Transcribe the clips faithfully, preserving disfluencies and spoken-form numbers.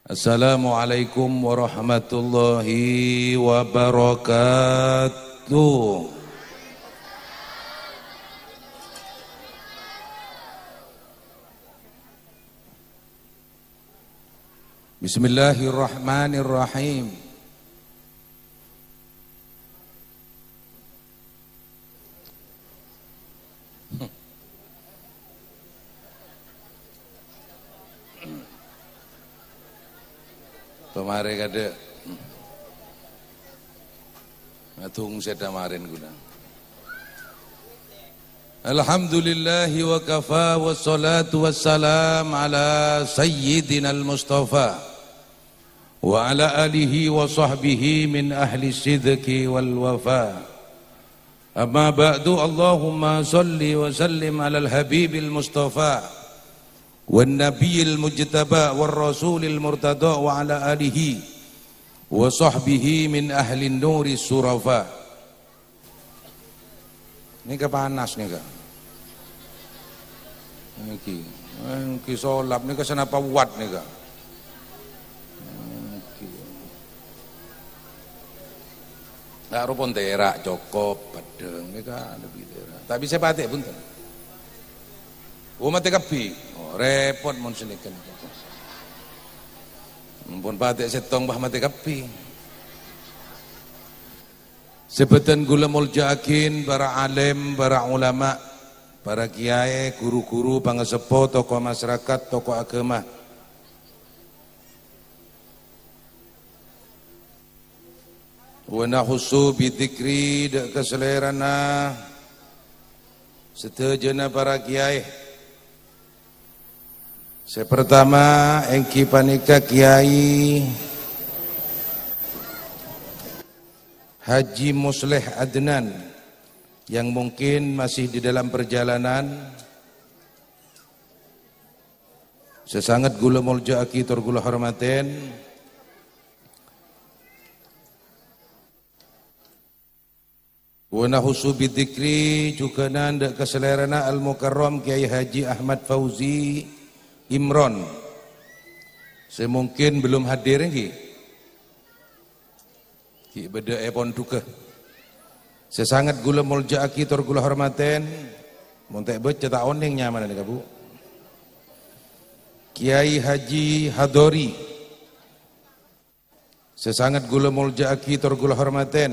Assalamualaikum warahmatullahi wabarakatuh. Bismillahirrahmanirrahim. Pamarè kadhâ'. Ngadhung sèdhâ marèn ghulâ. Alhamdulillahi wa kafa, wassalatu wassalam ala sayyidinal mustafa wa ala alihi wa sahbihi min ahli sidqi wal wafa. Amma ba'du, Allahumma shalli wa sallim alal habibil mustafa wan nabiyil mujtaba war rasulil murtada wa ala alihi wa sahbihi min ahlin nuri surafa. Nèka panas nèka. Nèki, nèki solap nèka sanapa wat nèka. Nèki. Nggak rupa tera' cokop, peddhâng nèka lebbi tera'. Tapi saya patek punten. Oh, matè kabbhi. Oh, repot mon sè nèka. Mon patek sèttong, bâh, matè kabbhi. Sè bhâdhân ghulâ molja'aghin para alim, para ulama, para kiyaè, ghuru-ghuru, pangaseppo, tokoh masyarakat, tokoh aghâma. Wa nakhussu bidzikri, dâ' ka salèrana sadhâjâna para kiyaè. Sè partama èngghi panèka Kiai Haji Musleh Adnan yang mungkin masih di dalam perjalanan. Sè sanget ghulâ molja'aghi tor ghulâ hormatè. Wa nakhussu bidzikri, jhughân dâ' ka salèrana Al-Mukarram Kiai Haji Ahmad Fauzi Imron, sè mungkin belum hadir, èngghi? Ghi' bâdâ è pondhughâ. Sè sanget ghulâ molja'aghi tor ghulâ hormatè, mon ta' èbâca ta' onèng nyamana nèka, Bu. Kiai Haji Hadori. Sè sanget ghulâ molja'aghi tor ghulâ hormatè.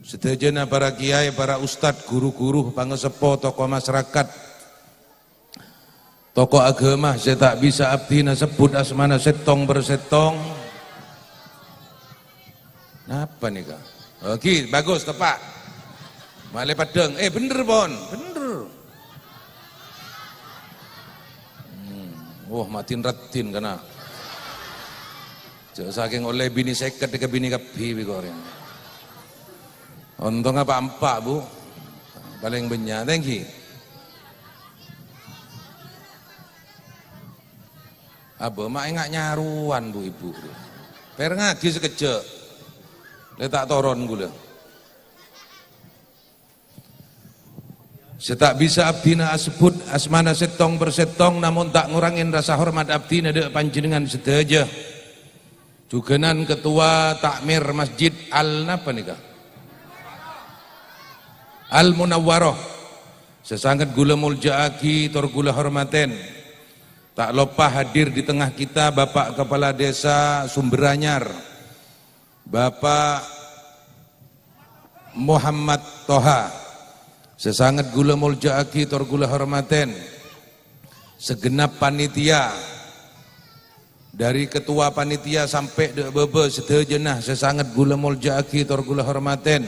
Sadhâjâna para kiyaè, para ustad, ghuru-ghuru, pangaseppo, tokoh masyarakat, tokoh aghâma sè ta' bisa abdhina sebbhut asmana sèttong per sèttong. Napa nèka? Oke, bagus, tepa'. Malè peddhâng. Eh, bhender, pon. Bhender. Hmm. Wah, matin raddhin kana'. Jhâ' sakèng ollè binè sèket ka binè kabbhi bi' korèng. Ontong apa empa', Bu? Palèng bânnya', thank you. Abâ, ma' enga' nyarowan, Bu, Ibu. Pèrengngaghi sakejjhâ'. Lè ta' toron ghulâ. Sè ta' bisa abdhina asebbhut asmana sèttong per sèttong, namong ta' ngorangè rasa hormat abdhina dâ' panjhennengngan sadhâjâ. Jhughân ketua takmir Masjid Al napa nèka? Al Munawwaroh. Sè sanget ghulâ molja'aghi tor ghulâ hormatè. Ta' loppa hadir di tengah kita Bapak Kepala Desa Sumberanyar, Bapak Muhammad Toha, sè sanget ghulâ molja'aghi tor ghulâ hormatè. Segenap panitia, dari ketua panitia sampè' dâ' bâbâ sadhâjâna sè sanget ghulâ molja'aghi tor ghulâ hormatè.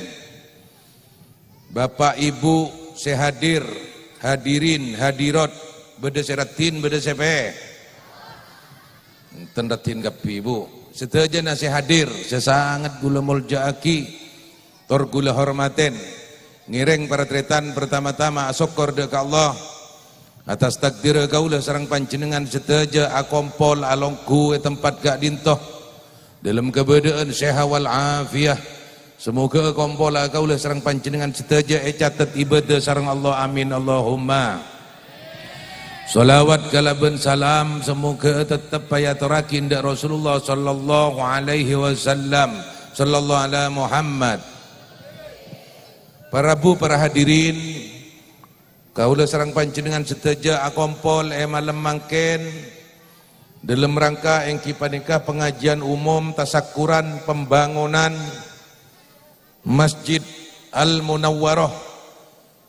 Bapak Ibu sè hadir, hadirin, hadirat, bâdâ sè raddhin, bâdâ sè pè-, enten raddhin kabbhi, Bu. Sadhâjâna sè hadir, sè sanget ghulâ molja'aghi, tor ghulâ hormatè. Ngèrèng partarètan partama-tama asokkor dâ' ka Allah. Atas takdirra kaulâ sareng panjhennengngan sadhâjâ akompol alongghu è tempat ka'dinto, dâlem kabâdâ'ân sehat wal afiyah. Samoghâ akompolla kaulâ sareng panjhennengngan sadhâjâ ècatet ibâdâ sareng Allah. Amin, Allahumma. Shalawat kalabân salam samoghâ tettep èyatorraghi enḍâ' Rasulullah sallallahu alaihi wasallam. Shallallahu ala Muhammad. Para bu, para hadirin, kaulâ sareng panjhennengngan sadhâjâ akompol è malem mangkèn ḍâlem rangka èngghi panèka pangajiân umum tasakkuran pembangunan Masjid Al-Munawwarah,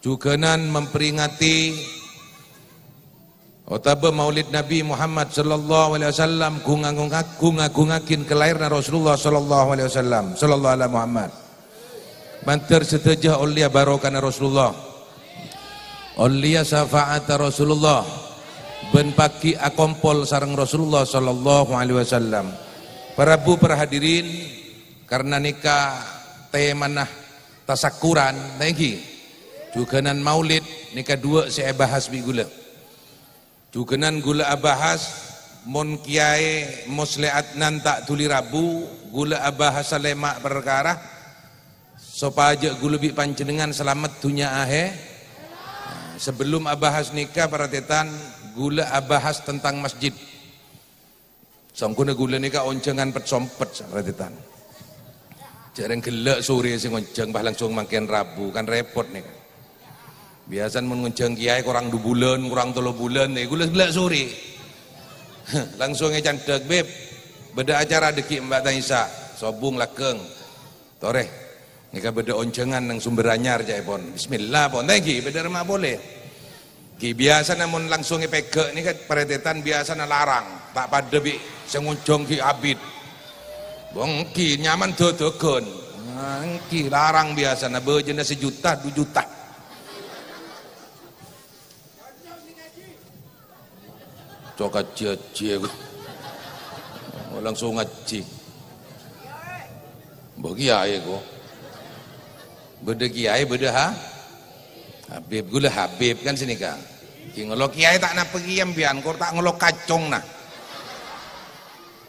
jhughânan memperingati otabâ Maulid Nabi Muhammad sallallahu alaihi wasallam, ghung-, ghung-, ghung-, ghungaghin kalaèranna Rasulullah sallallahu alaihi wasallam, sallallahu ala Muhammad. Mandhâr sadhâjâ ollèya barokana Rasulullah, ollèya syafa'atta Rasulullah, bân pagghi' akompol sareng Rasulullah sallallahu alaihi wasallam. Para bu, para hadirin, karna nèka tèmana tasakkuran, ta' ènggi? Jhughânan maulid, nèka ḍuwâ' sè èbahas bi' ghulâ. Jhughânan ghulâ abahas, mon Kèyaè Musleh Adnan ta' dhuli rabu, ghulâ abahas lèma' parkara, sopajâ ghulâ bi' panjhennengngan salamet dhunnya ahè-, Nah, sebelum abahas nèka, para tètan, ghulâ abahas tentang masjid. Sangkona ghulâ nèka onjhângan pet-sompet, para tètan. Jhâ' rèng ghellâ' sorè sè ngonjhâng, pas langsung mangkèn rabu, kan rèpot nèka. Biyasana mon ngonjhâng kèyaè korang ḍu bulân, korang tello bulân, è ghulâ ghellâ' sorè. Langsung ècandhâk, "Bib, bâḍâ acara ḍâggi' empa' tang Isa, sobung laggâng." Torè, nèka bâḍâ onjhângan neng Sumber Anyar, ca'èpon. Bismillah, pon. Ta' ènggi, bâḍâ remma polè. Ghi' biyasana mon langsung èpèghâ' nèka, para tètan, biyasana larang. Ta' paḍâ bi' sè ngonjhâng ghi' abit. Bâ ènggi, nyaman dâdâghân. Nah, ènggi, larang biyasana, bâjâna sajuta, ḍu juta. Cok ajhi-ajhi aku. Oh, langsung ngajhi. Mbok kèyaè ko. Bâḍâ kèyaè, bâḍâ ha-, Habib. Ghulâ Habib kan sanèka. Ghi' ngolok kèyaè ta' napa kèyaè mbiyan, kor ta' ngolok kacong, nah.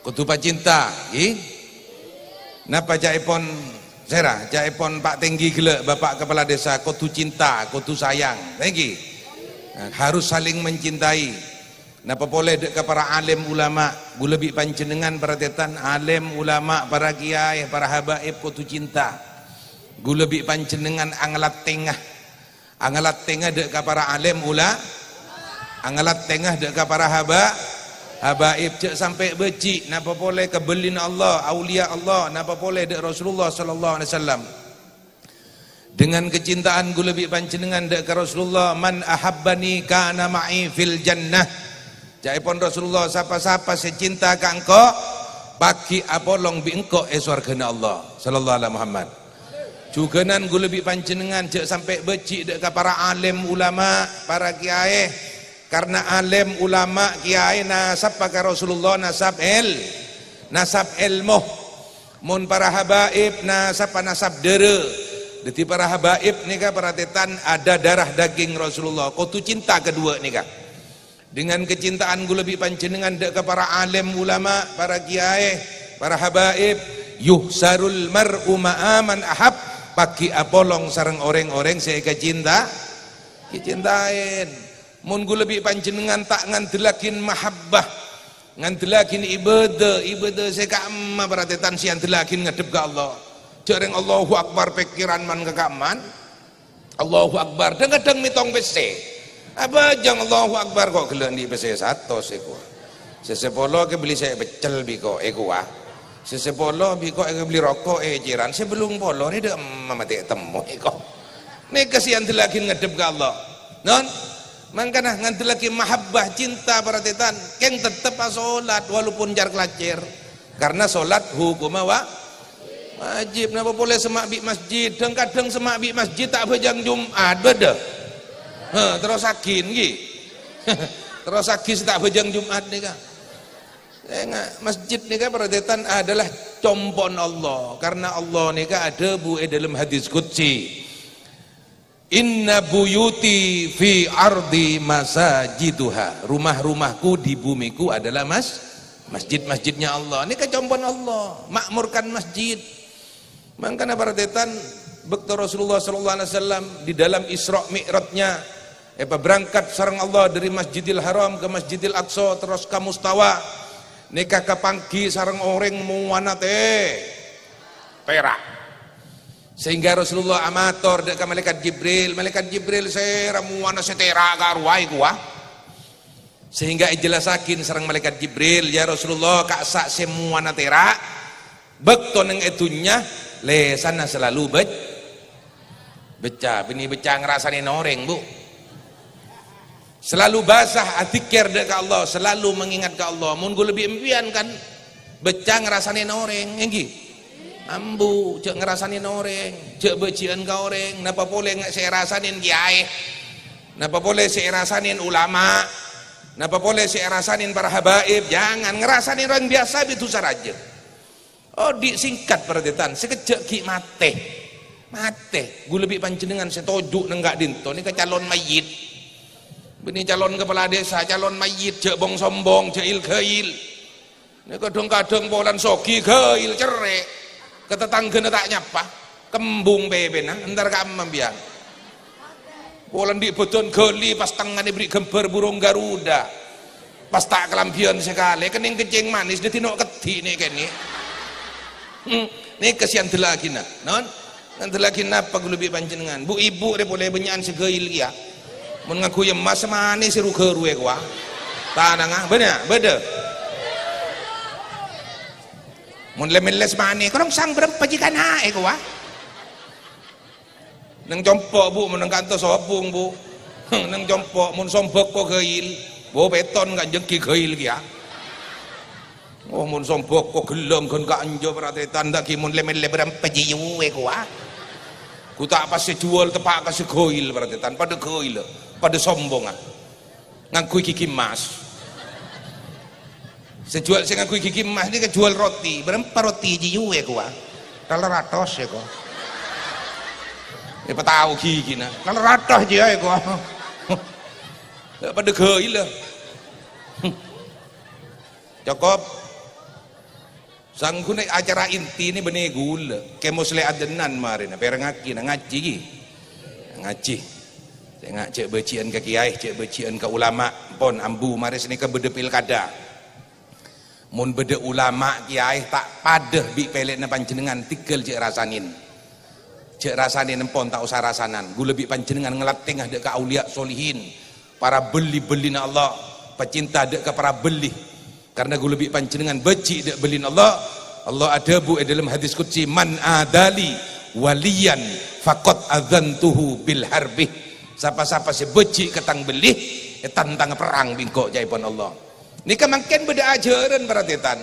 Kodhu pacinta, ghi? Napa ca'èpon sèra? Ca'èpon Pak Tenggi ghellâ', Bapak Kepala Desa, kodhu cinta, kodhu sayang. Ènggi. Nah, harus saling mencintai. Napa polè ḍâ' ka para alim ulama, ghulâ bi' panjhennengngan, para tètan, alim ulama, para kèyaè, para habaib kodhu cinta. Ghulâ bi' panjhennengngan angalattèngnga. Angalattèngnga ḍâ' ka para alim ula-, angalattèngnga ḍâ' ka para haba-, habaib, jhâ' sampè' bâji', napa polè kabellina Allah, auliya Allah, napa polè ḍâ' Rasulullah sallallahu alaihi wasallam. Dengan kecintaan ghulâ bi' panjhennengngan ḍâ' ka Rasulullah, "Man ahabbani kana ma'i fil jannah." Ca'èpon Rasulullah, "Sapa-sapa sè cinta ka engko', pagghi' apolong bi' engko' è sowarghâna Allah." Sallallahu ala Muhammad. Jhughânan ghulâ bi' panjhennengngan jhâ' sampè' bâji' ḍâ' ka para alim ulama, para kèyaè. Karna alim ulama kèyaè nasabba ka Rasulullah nasab èl-, nasab èlmo. Mon para habaib nasabba nasab ḍârâ. Dhâddhi para habaib nèka, para tètan, ada darah daging Rasulullah. Kodhu cinta kaḍuwâ' nèka. Dengan kecintaan ghulâ bi' panjhennengngan ḍâ' ka para alim ulama, para kèyaè, para habaib, "Yuhsyarul mar'u ma'a man ahab," pagghi' apolong sareng orèng-orèng sè èkacinta-, èkacintaèn. Mon ghulâ bi' panjhennengngan ta' ngandellaghin mahabbah, ngandellaghin ibâdâ, ibâdâ sè ka'emma, para tètan, sè andellaghin ngaḍhep ka Allah. Jhâ' rèng Allahu Akbar, pèkkèran man ka ka'emman. Allahu Akbar, dhâng-kadhâng mètong pèssè. Abhâjâng Allahu Akbar, ko' ghellâ' anḍi' pèssè satos èko. Sè sapolo èkabelli sè peccel bi' ko' èko, ah. Sè sapolo bi' ko' èkabelli roko' ècèran, sè bâllung polo rè ḍâ' emma matè temmo èko. Nèka sè andellaghin ngaḍhep ka Allah. Non? Mangkana ngandellaghi mahabbah, cinta, para tètan, kèng tettep asolat walaupun car-kalacèr. Karna solat hukumma wa-, wajib. Napa polè semma' bi' masjid? Dhâng-kadhâng semma' bi' masjid ta' abhâjâng Jum'at, bâḍâ? Heh, terrossaghi, ènggi. Terrossaghi sè ta' abhâjâng Jum'at nèka. Enga', masjid nèka, para tètan, adalah compo'na Allah. Karna Allah nèka aḍhâbu è ḍâlem hadis qudsi, "Inna buyuti fi ardi masajiduha." Rumah-rumahku di bumiku adalah mas-, masjid-masjidnya Allah. Nèka compo'na Allah, makmurkan masjid. Mangkana, para tètan, bâkto Rasulullah sallallahu alaihi wasallam di dalam Isra Mi'rajnya, Èpaberangkat sareng Allah dhâri Masjidil Haram ka Masjidil Aqsa, terros ka Mustawa. Nèka kapangghi sareng orèng mowana te-, tèra'. Sehingga Rasulullah amator dâ' ka Malaikat Jibril, "Malaikat Jibril, sèra mowana sè tèra' ka' rowa èkowa?" Sehingga èjellassaghi sareng Malaikat Jibril, "Ya Rasulullah, ka'issa' sè mowana tèra', bâkto neng è dhunnya, lèsanna salalu bâc-, becca." Bânnè becca ngarasanè orèng, Bu. Salalu basah, adzikir dâ' ka Allah, salalu mengingat ka Allah. Mon ghulâ bi' empèyan kan becca ngarasanè orèng, ènggi? Ambu, jhâ' ngarasanè orèng, jhâ' bâji'ân ka orèng, napa polè nge-, sè èrasanè kèyaè, napa polè sè èrasanè ulama, napa polè sè èrasanè para habaib, jangan, ngarasanè orèng biyasa bi' dhusa rajâ. Odi' sèngkat, para tarètan, sakejjhâ' ghi' matè. Matè. Ghulâ bi' panjhennengngan sè toju' neng ka'dinto nèka calon mayyit. Bânnè calon kepala desa, calon mayyit, jhâ' bong-sombong, jhâ' il-ghail. Nèka dhâng-kadhâng polana soghi, ghail, cerrè'. Ka tatangghâna ta' nyapa. Kembung pèpèna, entar ka'emma empèyan. Polana andi' bâdân ghâli pas tengngana èberri' ghâmbhâr burung garuda. Pas ta' kalambhiyân sakalè, kennèng kencèng manis, dhâddhi no' keddhi' nè' kènè'. Hmm, nèka sè èandellaghi, non? Èandellaghi napa ghulâ bi' panjhennengngan? Bu'-ibu' rè polè bânnya'an sè ghail kèya. Mon ngangghuy emmas, manè sè ru-ghâru èkowa. Tanangnga, bâdâ, bâdâ. Mon lè-mellè manè, kolongsang bârâmpa jhi kana'è kowa. Neng compo', Bu, mon neng kanto sobung, Bu. Neng compo', mon sombâko ghail. Bu, pèton ka' jhenggi ghail kèya. Oh, mon sombâko ghellâng ghân ka'enjâ, para tarètan, ta' ghi' mon lè-mellè bârâmpa jiyuwè kowa. Ghu ta' pas sè juwâl teppa' ka sè ghail, para tarètan. Padâ ghail, padâ sombongnga. Ngangghuy ghighi emmas. Sè juwâl, sè ngangghuy ghighi emmas nèka juwâl roti. Bârâmpa roti jiyuwè kowa? Tello ratos èkowa. Èpatao ghighina. Tello ratos jiyâ èkowa. Padâ ghailla. Cokop. Sangghu nè acara inti nè bânnè ghulâ. Kè Musleh Adnan marèna, pèrengngaghi, na ngajhi ghi. Ngajhi. Sènga' jhâ' bâji'ân ka kèyaè, jhâ' bâji'ân ka ulama. Pon ambu marè sanèka bâdâ pilkada. Mon bâdâ ulama, kèyaè ta' padâ bi' pèlèna panjhennengngan, tèghâl jhâ' rasanèn. Jhâ' rasanèn, empon ta' osa rasanan. Ghulâ bi' panjhennengngan ngalattènga dâ' ka auliya solihin. Para bâli-bâlina Allah, pecinta dâ' ka para bâli. Karna ghulâ bi' panjhennengngan bâji' dâ' bâlina Allah. Allah adhâbu è dâlem hadis qudsi, "Man adali waliyan faqad adzantuhu bil harbi." Sapa-sapa sè bâji' ka tang bâli, ètantanga perrang bi' engko', ca'èpon Allah. Nèka mangkèn bâdâ ajhârân, para tarètan.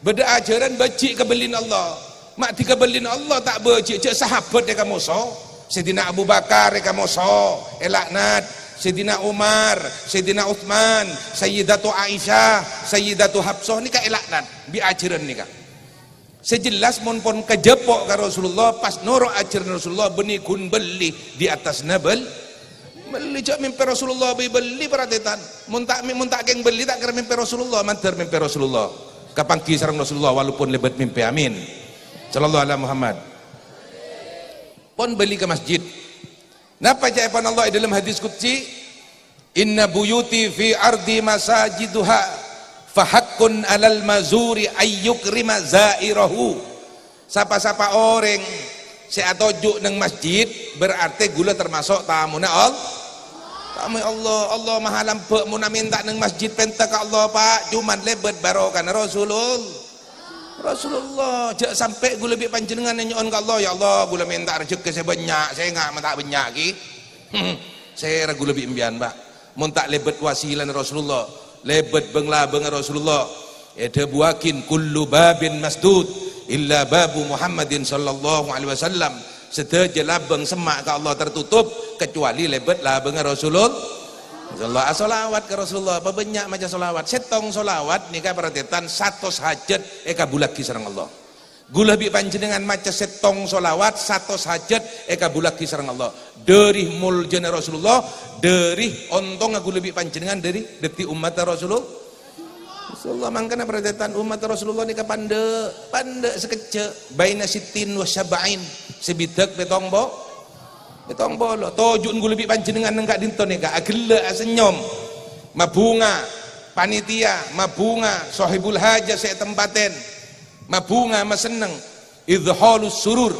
Bâdâ ajhârân bâji' ka bâlina Allah. Ma' dhi ka bâlina Allah ta' bâji', jhâ' sahabat èkamoso. Sayyidina Abu Bakar èkamoso, èlaknat. Sayyidina Umar, Sayyidina Utsman, Sayyidatu Aisyah, Sayyidatu Hafsah nèka èlaknat bi' ajhârân nèka. Sè jelas mon pon kajhâpo' ka Rasulullah, pas noro' ajhârân Rasulullah, bânnè ghun bâli di atas na bâl-, bâli, jhâ' mèmpè Rasulullah bi' bâli, para tarètan. Mon ta', mon ta' kèng bâli, ta' kèra mèmpè Rasulullah, mandhâr mèmpè Rasulullah. Kapangghi sareng Rasulullah walaupun lèbât mèmpè. Amin. Sallallahu ala Muhammad. Pon bâli ka masjid. Napa ca'èpon Allah è dâlem hadis qudsi? "Inna buyuti fi ardi masajiduha, fa haqqun 'alal mazuri ayyukrima za'irahu." Sapa-sapa orèng sè atoju' neng masjid, berarti ghulâ termasuk tamuna All-, tamu Allah. Allah maha lambâ', mon amènta neng masjid pènta ka Allah, Pak, cuman lèbât barokana Rasulul-, Rasulullah. Jhâ' sampè' ghulâ bi' panjhennengngan nyo'on ka Allah, "Ya Allah, ghulâ mènta rejhekkè sè bânnya', sènga' ma' ta' bânnya' ghi." Sèra ghulâ bi' empèyan, Pak. Mon ta' lèbât wasilana Rasulullah, lèbât bâng-labângnga Rasulullah, èdhâbuwâghin, "Kullu babin masdud illa babu Muhammadin sallallahu alaihi wasallam." Sadhâjâ labâng semma' ka Allah tertutup, kecuali lèbât labângnga Rasulul-, Rasulullah. Asholawat ka Rasulullah, pabânnya' maca sholawat. Sèttong sholawat nèka, para tarètan, satos hajat èkabhullâghi sareng Allah. Ghulâ bi' panjhennengngan maca sèttong sholawat, satos hajat èkabhullâghi sareng Allah. Dâri moljâna Rasulullah, dâri ontongnga ghulâ bi' panjhennengngan dâri dâddhi ommatta Rasulullah. Rasulullah mangkana, para tarètan, ommatta Rasulullah nèka pandâ', pandâ' sakejjhâ', baina sittin wa sab'in, sè bidhâk pèttong po-, Pètong polo. Toju'na ghulâ bi' panjhennengngan neng ka'dinto nèka, aghellâ', asennyom, mabhunga panitia, mabhunga sohibul hajah sè è tempaten, mabhunga masenneng. Idhalus surur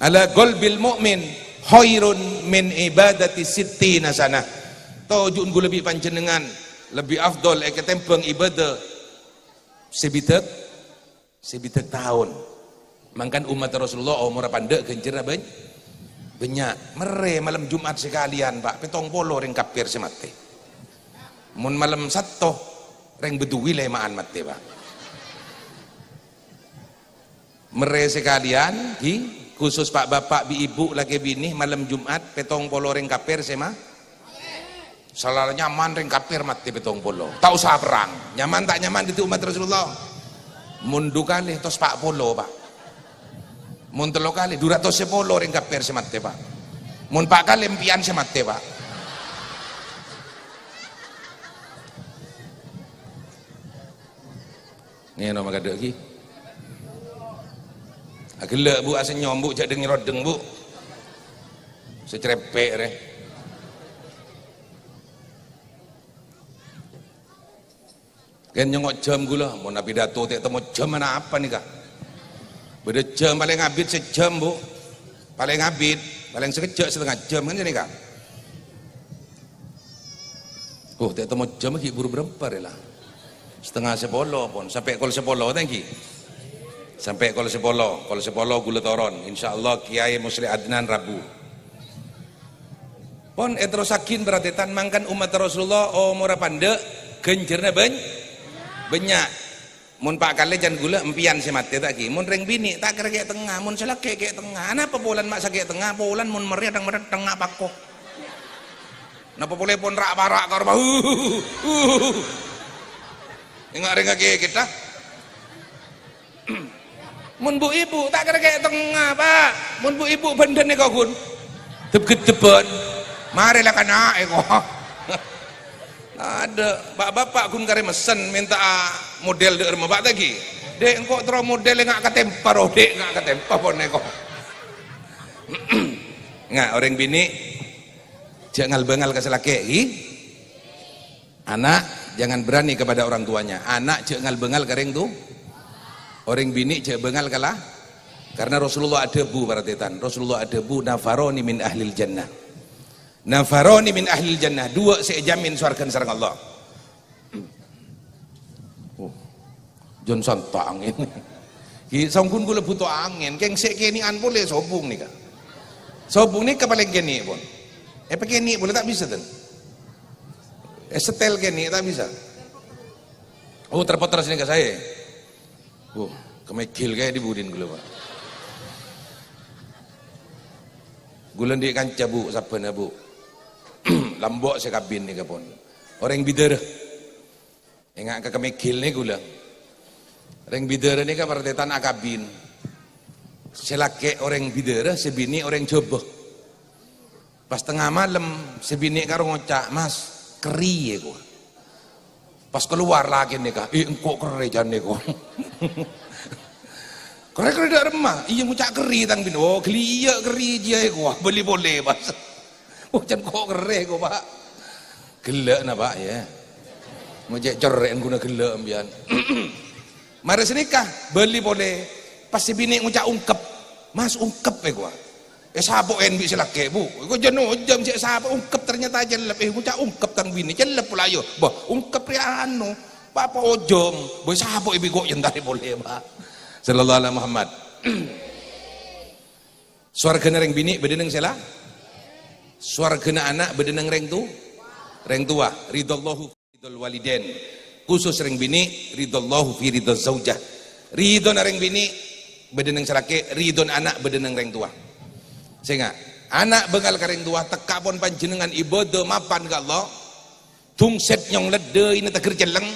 ala qalbil mu'min khairun min ibadati sittina sanah. Toju'na ghulâ bi' panjhennengngan lebbi afdhal èkatèmbhâng ibadah sè bidhâk, sè bidhâk taon. Mangkana ommaddhâ Rasulullah omorra pandhâ', ghânjhârânna bân-, bânnya'. Mèrè malem Jum'at sakalèyan, Pak, pètong polo rèng kafir sè matè. Mon malem Satto, rèng Beduwi lèma'an matè, Pak. Mèrè sakalèyan, ghi, khusus pa'-bapa' bi' ibu lakè binè, malem Jum'at, pètong polo rèng kafir sè ma-, Sala nyaman rèng kafir matè pètong polo. Ta' osa perrang. Nyaman ta' nyaman dhâddhi ommaddhâ Rasulullah? Mon du kalè, tos pa' polo, Pak. Mon tello kalè, du ratos sapolo rèng kafir sè matè, Pak. Mon pa' kalè, empèyan sè matè, Pak. Ngèno makadhâ' ghi. Aghellâ', Bu', asennyom, Bu', jhâ' dheng-nyeroddheng, Bu'. Sè crèmpè' rè. Kèng nyongngo' jhâm ghulâ, mon apidato ta' temmo jhâm, anapa nèka? Bâdâ jhâm, palèng abit sajhâm, Bu'. Palèng abit, palèng sakejjhâ' satengnga jhâm kan nèka. Oh, ta' temmo jhâm ghi' buru bârâmpa rè la. Satengnga sapolo pon, sampè' kol sapolo ta' ènggi. Sampè' kol sapolo, kol sapolo ghulâ toron. Insyaallah Kiai Musleh Adnan Rabu. Pon èterrossaghi, parhâtètan, mangkana ommaddhâ Rasulullah omorra pandhâ', ghânjhârânna bân-, bânnya'. Mon pa' kalè can ghulâ, empèyan sè matè ta' ghi. Mon rèng binè', ta' kèra kè' tengnga. Mon sè lakè' kè' tengnga. Anapa polana ma' sakè' tengnga? Polana mon mèrrè adhâng-medhâng tengnga pako. Napa polè pon ra'-para' ka roma. Enga' rèng kakè kita. Mon bu'-ibu', ta' kèra kè' tengnga, Pak. Mon bu'-ibu' bhândhân nèko, ghun. Dep-gheddebbhân. Marè la kana'è, ko. Adâ', Pak-bapak ghun karè messen mènta'a model dâ' remma, Pak, ta' ghi. Dek, engko' terro model nga' katèmpa, ro, Dek, nga' katèmpa pon nèko. Nga' orèng binè', jhâ' ngal-bângal ka sè lakè', ghi. Anak jangan berani kepada orang tuanya. Anak jhâ' ngal-bângal ka rèng tu-, orèng binè' jhâ' bângal ka la-, karena Rasulullah adhâbu, parhâtètan. Rasulullah adhâbu, "Nafarani min ahlil jannah." "Nafarani min ahlil jannah." Duwâ' sè èjhâmin sowarghâna sareng Allah. Oh, jhân santa angèn. Ghi, songghun ghulâ bhuto angèn. Kèng sè kènè'an polè sobung nèka. Sobung nèka palèng kènè' pon. Èpakènè' polè ta' bisa, ten. Eh, setel kènè' ta' bisa. Oh, terputer sini ka saya. Oh, kemegil kayak di budin ghulâ, Pak. Ghulâ andi' kanca, Bu, sabbhân, Bu. Lambok sè kabin nèka pon. Orèng bidârâ. Enga' ka kemegil nè ghulâ. Rèng bidârâ nèka parhâtètan akabin. Sè lakè' orèng bidârâ, sè binè' orèng Jhâbâ. Pas tengnga malem, sè binè' karo ngoca', "Mas, kerri," èkowa. Pas kalowar lakèna nèka, "Eh, engko' kerri jhân," èkowa. "Kerri, kerri dâ' remma?" "Iyâ, ngoca' kerri tang binè'." "Oh, ghelliyâ kerri jiyâ," èkowa. Bâli polè, pas. "Oh, jhân ko' kerri," èkowa, Pak. Ghellâ'na, Pak, ya. Ngoca' corrè'en ghuna ghellâ' empèyan. Marè sanèka, bâli polè. Pas sè binè' ngoca' ungkep. "Mas, ungkep," èkowa. Èsapo'èn bi' sè lakè', Bu. Èkowa jhân ojhâm sè èsapo' ungkep, ternyata cellep. Eh, ngoca' ungkep tang binè', cellep pola, ayo. Bâh, ungkep rè anu, pa-apa ojhâm. Bâh, èsapo'è bi' ko' entarè polè, Pak. Sallallahu ala Muhammad. Sowarghâna rèng binè' bâdâ neng sè la-, sowarghâna ana' bâdâ neng rèng tu-, rèng towa. Ridhallahu fi ridhal walidain. Khusus rèng binè', ridhallahu fi ridhaz zaujah. Ridhona rèng binè' bâdâ neng sè lakè', ridhona ana' bâdâ neng rèng towa. Sènga', ana' bângal ka rèng towa, tekka pon panjhennengngan ibâdâ mapan ka Allah, dungsèt nyong leddhâina tegghâr cellèng,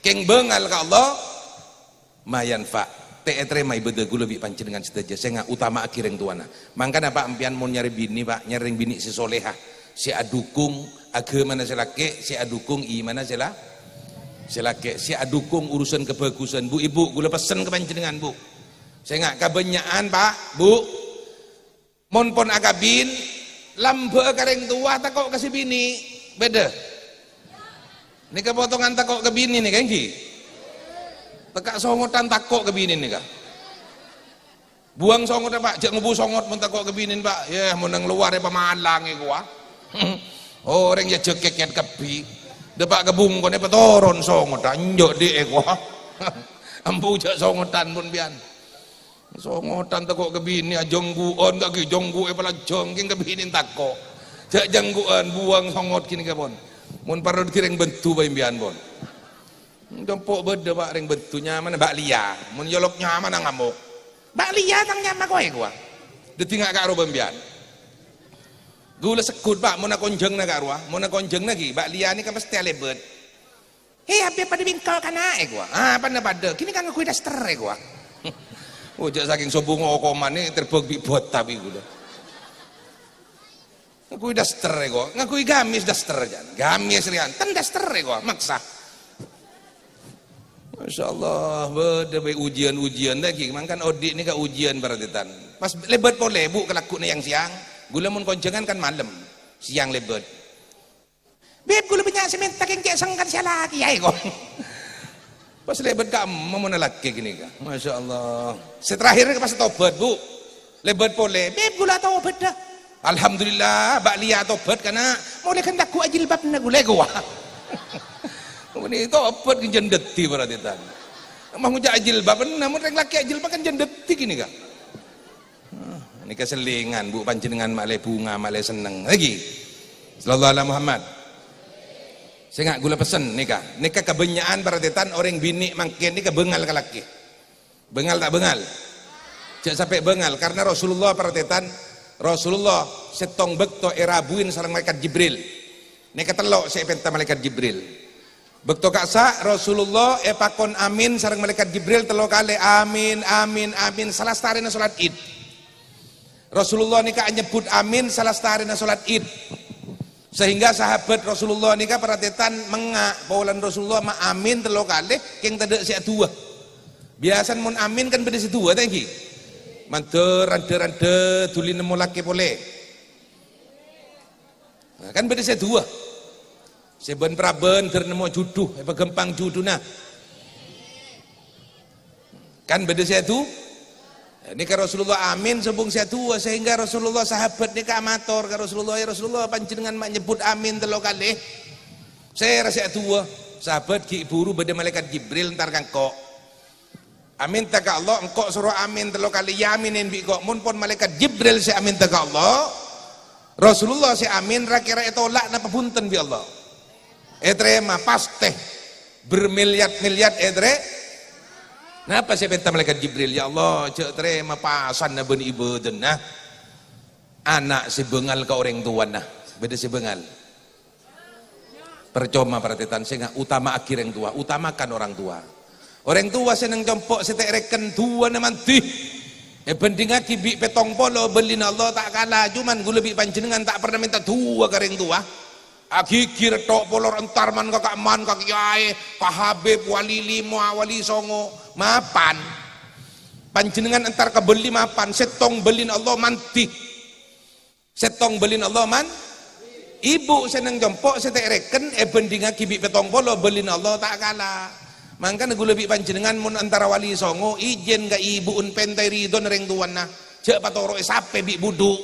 kèng bângal ka Allah, ma yanfa', ta' ètarèma ibâdâ ghulâ bi' panjhennengngan sadhâjâ, sènga' utama'aghi rèng towana. Mangkana, Pak, empèyan mon nyarè binè, Pak, nyarè rèng binè sè soleha, sè adhukung aghâmana sè lakè', sè adhukung imana sè la-, sè lakè', sè adhukung urusan kabhâghusân. Bu', Ibu, ghulâ pessen ka panjhennengngan, Bu. Sènga' kabânnya'an, Pak, Bu, mon pon akabin, Lambâ'â ka rèng towa, tako' ka sè binè'. Bâdâ. Nèka potongan tako' ka binè' nèka, ènggi? Tèka' songotan tako' ka binè' nèka. Buwâng songotta, Pak. Jhâ' ngobu songot mon tako' ka binè', Pak. Yâ, mon neng lowar è pamalangè kowa. Orèng yâ jhâ' kèkèt kabbhi. Dâpa' ka bungkona èpatoron songotta, enjâ' dhi'è kowa. Ambu jhâ' songotan mon bi'an. Songotan tako' ka binè', ajhânggu'ân ka'ghi, jhânggu'è palajhâng, kèng ka binè' tako'. Jhâ' jhânggu'ân, buwâng songot ghânèka, pon. Mon parlo dhâddhi rèng bendhu bhâi bi'an, pon. Compo' bâdâ, Pak, rèng bendhu nyamana bâ' liya. Mon nyolok nyamana ngamok. Bâ' liya tang nyama kowe, kowa. Dhâddhi nga' ka'rowa bâ'na bi'an. Ghulâ segghut, Pak, mon akonjhângnga ka'rowa. Mon akonjhângnga ghi, bâ' liya nèka mestè alèbât. "He, Habib, padâ bi' engko' kana'è," kowa. "Ah, padâ-padâ. Ghânèka ngangghuy daster," kowa. Oh, jhâ' sakèng sobung okomanè terbang bi' bot tapi ghulâ. Ngangghuy daster, kowa. Ngangghuy gamis daster, jhân. Gamis rèyan. Ten daster, kowa. Maksa. Masya Allah, bâdâ bhâi ujian-ujian lagi. Mangkana odi' nèka ujian, para tarètan. Pas lèbât polè, Bu, kalagghu'na yang siang. Ghulâ mon konjhângan kan malem. Siang lèbât. "Bib, ghulâ bânnya' sè mènta kèng cè' sengkan sè alakè aè, ko." Pas lèbât ka'emma mon alakè ghânèka. Masya Allah. Sè terakhir pas tobat, Bu. Lèbât polè. "Bib, ghulâ tobat, dah." "Alhamdulillah, bâ' liya tobat, kana'. Molè ghân lagghu' ajilbabna ghulâ, kowa." Mon tobat ghân jhân dhâddhi, para tarètan. Mah ngoca' ajilbabna, mon rèng lakè' ajilbab kan jhân dhâddhi ghânèka. Ah, nèka sèlèngan, Bu, panjhennengngan ma'lè bhunga, ma'lè senneng. Lagi. Sallallahu ala Muhammad. Sènga' ghulâ pessen nèka. Nèka kabânnya'an para tarètan orèng binè' mangkèn nèka bângal ka lakè. Bângal ta' bângal? Jhâ' sampè' bângal, karna Rasulullah para tarètan, Rasulullah sèttong bâkto èrabuin sareng Malaèkat Jibril. Nèka tello' sè èpènta Malaèkat Jibril. Bâkto ka'issa' Rasulullah èpakon amin sareng Malaèkat Jibril tello kalè, "Amin, amin, amin," salastarèna sholat Id. Rasulullah nèka anyebbhut amin salastarèna sholat Id. Sehingga sahabat Rasulullah nèka para tarètan mengnga', polana Rasulullah ma' amin tello kalè, kèng tadâ' sè aduwâ. Biyasana mon amin kan bâdâ sè duwâ, ta' ènggi? Mandhâr, randhâ-randhâ, dhuli nemmo lakè polè. Nah, kan bâdâ sè duwâ. Sè bân-prabân dhâr nemmo judhu, èpaghâmpang judhuna. Kan bâdâ sè du-, nèka Rasulullah amin sobung sè aduwâ, sehingga Rasulullah sahabat nèka mator ka Rasulullah, "Ya Rasulullah, panjhennengngan ma' nyebbhut amin tello kalè. Sèra sè aduwâ?" Sahabat, "Ghi' bhuru bâdâ Malaèkat Jibril entar ka engko'." Amènta ka Allah, engko' soro amin tello kalè, èyaminè bi' ko'. Mon pon Malaèkat Jibril sè amènta ka Allah, Rasulullah sè amin, ra-kèra ètolak napa bhunten bi' Allah? Ètarèma, pastè. Bermilyar-milyar ètarè-, napa sè èpènta Malaèkat Jibril? "Ya Allah, jhâ' tarèma pasanna bân ibâdâna ana' sè bângal ka orèng towana." Bâdâ sè bângal? Parcoma, para tarètan, sènga' utama'aghi rèng towa, utamakan orang tua. Orèng towa sè neng compo' sè ta' èrèken duwâna mandhi èbhândhingngaghi bi' pèttong polo bâllina Allah ta' kala, coma ghulâ bi' panjhennengngan ta' pernah mènta duwâ ka rèng towa. Aghighi rètto' polor entar man ka ka'emman, ka kiyaè, ka habib, wali lima, wali songo, mapan. Panjhennengngan entar ka bâlli mapan, sèttong bâllina Allah mandhi. Sèttong bâllina Allah man-, ibu sè neng compo' sè ta' èrèken èbhândhingngaghi bi' pèttong polo bâllina Allah ta' kala. Mangkana ghulâ bi' panjhennengngan mon antara wali songo, ijin ka ibu'en pèntaè ridhona rèng towana. Jhâ' patoro'è sapè bi' budhu'.